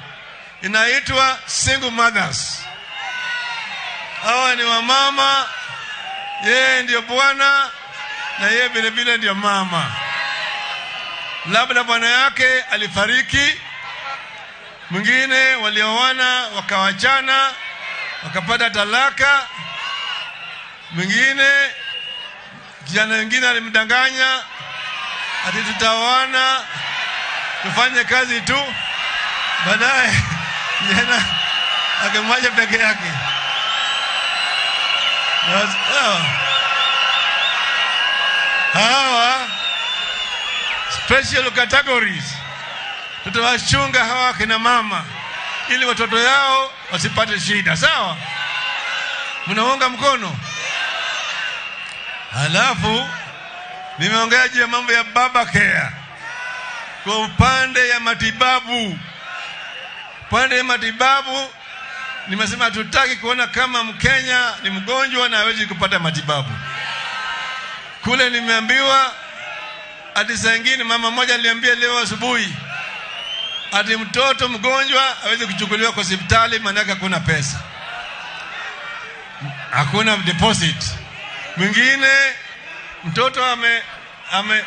inaitwa single mothers. Hawa ni wamama, yeye ndio bwana na yeye vile vile ndio mama. Labda bwana yake alifariki, mwingine walioana wakawachana wakapata talaka, mwingine kijana mwingine alimdanganya ati tutaoana tufanye kazi tu, baadaye kijana akamwacha peke yake. Hawa special categories tutawachunga hawa kina mama ili watoto yao wasipate shida. Sawa? Mnaunga mkono? Halafu nimeongea juu ya mambo ya baba care kwa upande ya matibabu. Upande ya matibabu Nimesema hatutaki kuona kama Mkenya ni mgonjwa na hawezi kupata matibabu. Kule nimeambiwa ati saa ingine, mama mmoja aliniambia leo asubuhi ati mtoto mgonjwa hawezi kuchukuliwa kwa hospitali, maanake hakuna pesa, hakuna deposit. Mwingine mtoto ame ame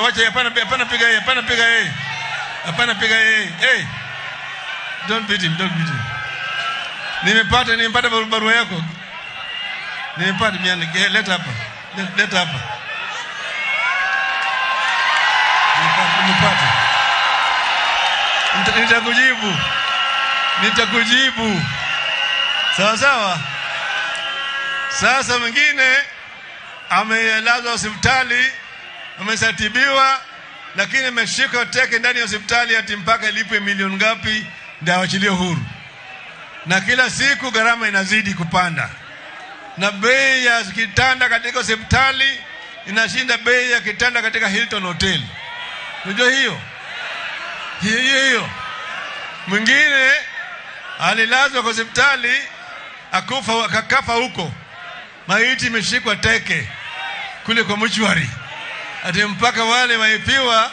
wacha, hapana, hapana, piga yeye, hapana, piga yeye, hapana, piga yeye. Hey, don't beat him, don't beat him. Nimepata barua yako, nimepata miani, leta hapa, leta hapa. Nimepata. Nitakujibu, nitakujibu. Sawa sawa. Sasa mwingine amelazwa hospitali, amesatibiwa, lakini ameshika teke ndani ya hospitali ati mpaka ilipwe milioni ngapi ndio awachiliwe huru. Na kila siku gharama inazidi kupanda, na bei ya kitanda katika hospitali inashinda bei ya kitanda katika Hilton Hotel. Unajua hiyo hiyo hiyo hiyo. Mwingine alilazwa kwa hospitali akufa, akakafa huko, maiti imeshikwa teke kule kwa mchwari, ati mpaka wale waifiwa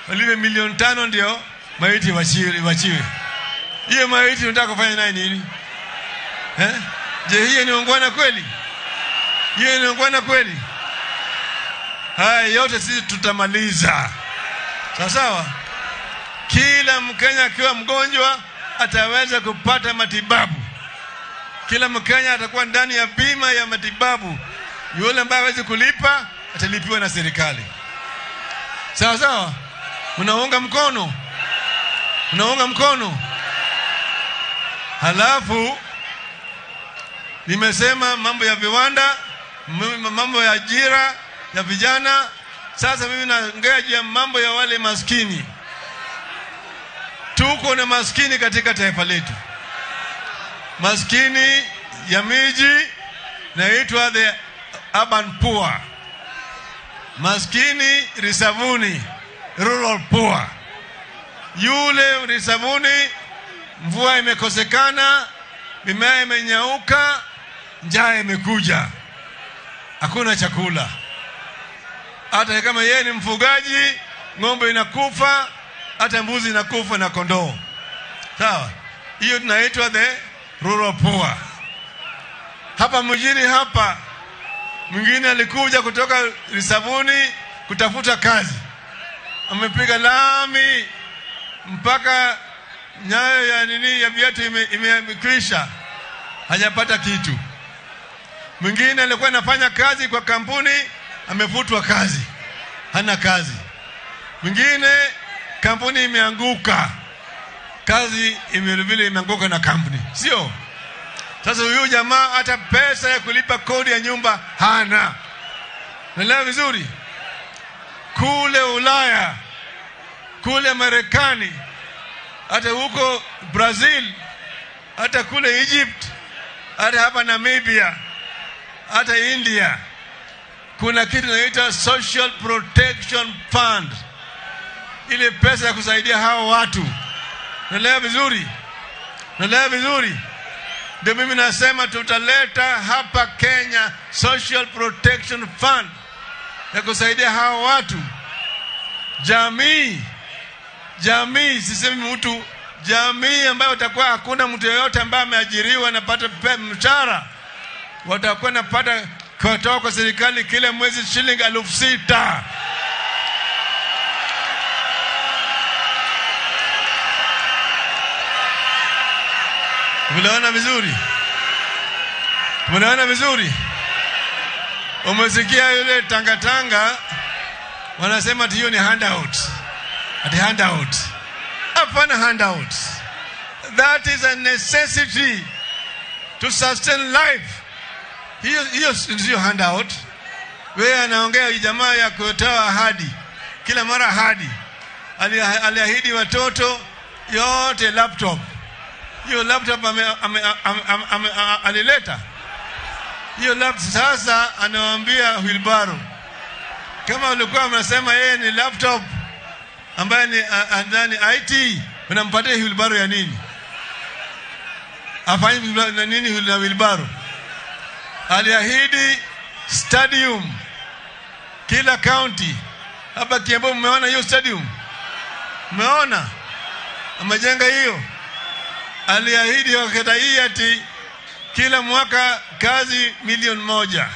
walipe 5 milioni ndio maiti wachiwe. Hiyo maiti unataka kufanya naye nini? Eh? Je, hiyo ni ungwana kweli? Hiyo ni ungwana kweli? Haya yote sisi tutamaliza. Sawa sawa. Kila Mkenya akiwa mgonjwa ataweza kupata matibabu. Kila Mkenya atakuwa ndani ya bima ya matibabu. Yule ambaye hawezi kulipa atalipiwa na serikali. Sawa sawa. Unaunga mkono? Unaunga mkono? Halafu nimesema mambo ya viwanda, mambo ya ajira ya vijana. Sasa mimi naongea juu ya mambo ya wale maskini. Tuko na maskini katika taifa letu, maskini ya miji naitwa the urban poor, maskini risavuni, rural poor. Yule risavuni, mvua imekosekana, mimea imenyauka, njaa imekuja, hakuna chakula. Hata kama yeye ni mfugaji, ng'ombe inakufa, hata mbuzi inakufa na kondoo. Sawa, hiyo tunaitwa the rural poor. Hapa mjini hapa, mwingine alikuja kutoka Risavuni kutafuta kazi, amepiga lami mpaka nyayo ya nini ya viatu imekwisha, hajapata kitu. Mwingine alikuwa anafanya kazi kwa kampuni, amefutwa kazi, hana kazi. Mwingine kampuni imeanguka, kazi vile imeanguka na kampuni, sio? Sasa huyu jamaa hata pesa ya kulipa kodi ya nyumba hana. Naelewa vizuri? Kule Ulaya, kule Marekani, hata huko Brazil, hata kule Egypt, hata hapa Namibia, hata India, kuna kitu inaitwa Social Protection Fund, ile pesa ya kusaidia hao watu. Naelewa vizuri? Naelewa vizuri? Ndio mimi nasema tutaleta hapa Kenya Social Protection Fund ya kusaidia hao watu. Jamii, sisemi mtu, jamii ambayo itakuwa hakuna mtu yeyote ambaye ameajiriwa anapata mshahara, watakuwa napata kutoka kwa serikali kila mwezi shilingi 6,000. Umeona vizuri? Umeona vizuri? Umesikia yule tangatanga wanasema ati hiyo ni handout. Ati handout. Hapana handout. That is a necessity to sustain life. Hiyo sio handout. Wewe anaongea jamaa ya kutoa ahadi. Kila mara ahadi. Aliahidi watoto yote laptop. Hiyo laptop alileta. Hiyo laptop sasa anawaambia wheelbarrow. Kama ulikuwa unasema yeye ni laptop ambaye ni ndani IT, Unampatia wheelbarrow ya nini? Afanye na nini na wheelbarrow? Aliahidi stadium kila county. Hapa Kiambu mmeona hiyo stadium? Mmeona? Amejenga hiyo. Aliahidi wakati hii ati kila mwaka kazi 1,000,000.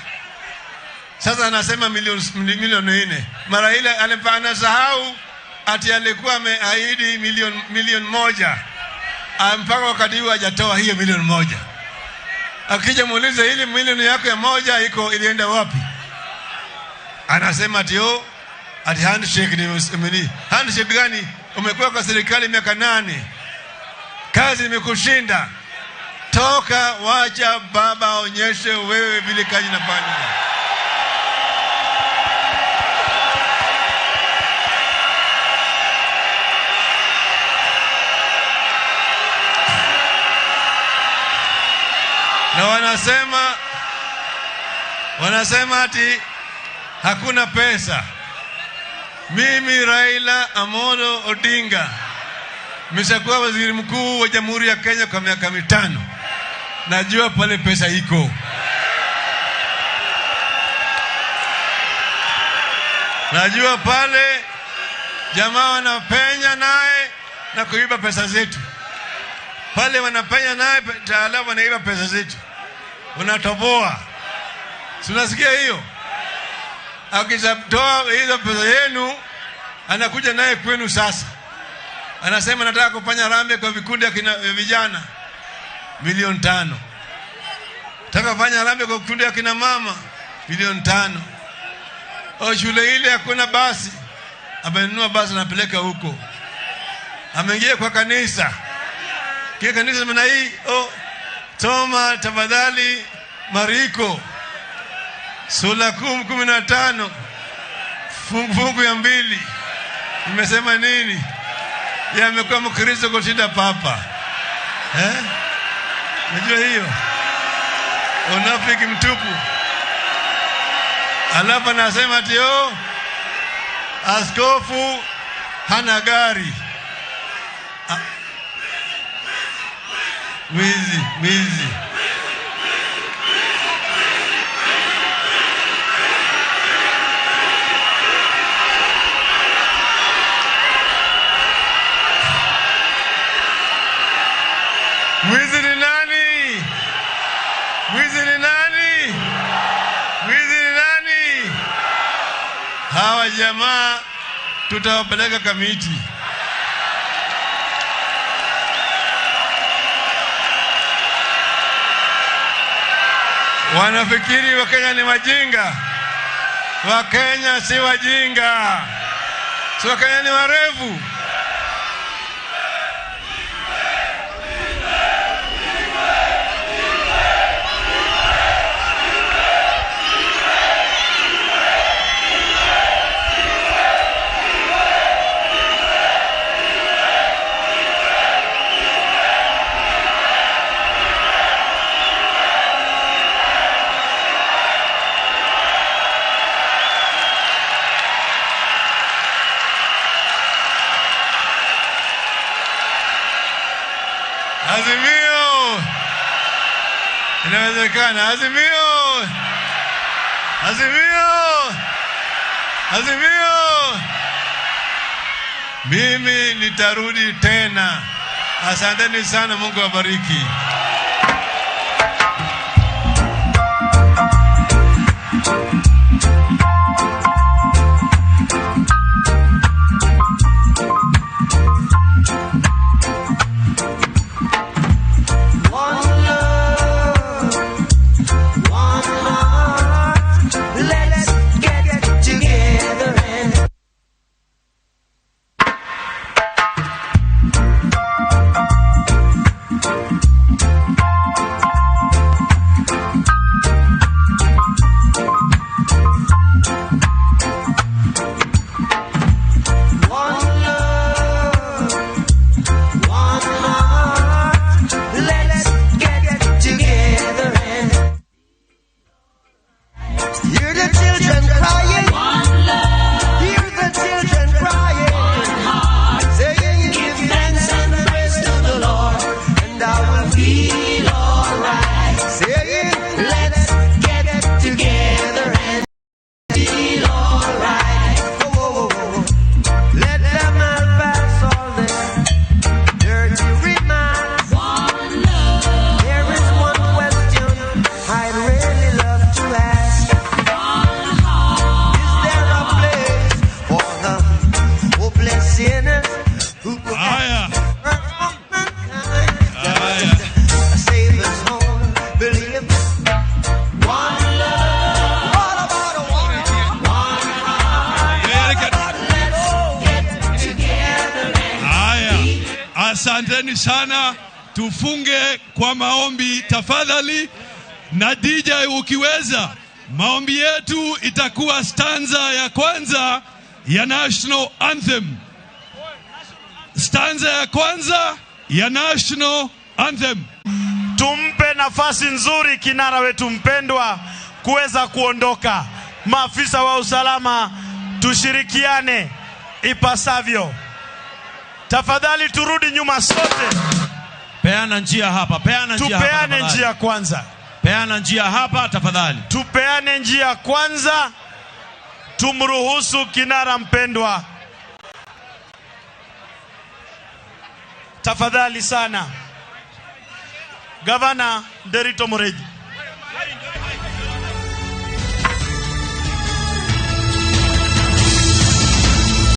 Sasa anasema 4,000,000. Mara ile anasahau ati alikuwa ameahidi 1,000,000. Mpaka wakati huu hajatoa hiyo 1,000,000. Akija muulize ile milioni yako ya moja iko ilienda wapi? Anasema ati oh, ati handshake ni handshake gani? Umekuwa kwa serikali miaka 8. Kazi imekushinda. Toka, wacha baba aonyeshe wewe vile kazi inafanywa. Na wanasema ati hakuna pesa. Mimi Raila Amolo Odinga nimeshakuwa waziri mkuu wa Jamhuri ya Kenya kwa miaka 5. Najua pale pesa iko. Najua pale jamaa wanapenya naye na kuiba pesa zetu. Pale wanapenya naye taalamu wanaiba pesa zetu. Unatoboa. Si unasikia hiyo? Akishatoa hizo pesa yenu anakuja naye kwenu sasa. Anasema nataka kufanya rambe kwa vikundi ya vijana 5,000,000. Nataka kufanya rambe kwa vikundi ya kina mama 5,000,000. O, shule ile hakuna basi. Amenunua basi anapeleka huko. Ameingia kwa kanisa. Kile kanisa maana hii, oh, soma tafadhali Mariko sura 15 fungu ya 2. Nimesema nini? Yeye amekuwa Mkristo kushinda papa. Unajua hiyo? Unafiki mtupu. Alafu anasema ati oh, askofu hana gari. Wizi, wizi. Mwizi ni nani? Mwizi ni nani? Mwizi ni nani? Hawa jamaa tutawapeleka Kamiti. Wanafikiri Wakenya ni wajinga. Wakenya si wajinga. Si Wakenya ni warevu. Azimio! Inawezekana. Azimio! Azimio! Azimio! Mimi nitarudi tena. Asanteni sana, Mungu awabariki. Asanteni sana, tufunge kwa maombi tafadhali. Na DJ ukiweza, maombi yetu itakuwa stanza ya kwanza ya National Anthem, stanza ya kwanza ya National Anthem. Tumpe nafasi nzuri kinara wetu mpendwa kuweza kuondoka. Maafisa wa usalama tushirikiane ipasavyo. Tafadhali turudi nyuma sote. Peana njia hapa, peana njia hapa. Tupeane tafadhali. njia kwanza. Peana njia hapa tafadhali. Tupeane njia kwanza, tumruhusu kinara mpendwa. Tafadhali sana. Gavana Nderitu Muriithi.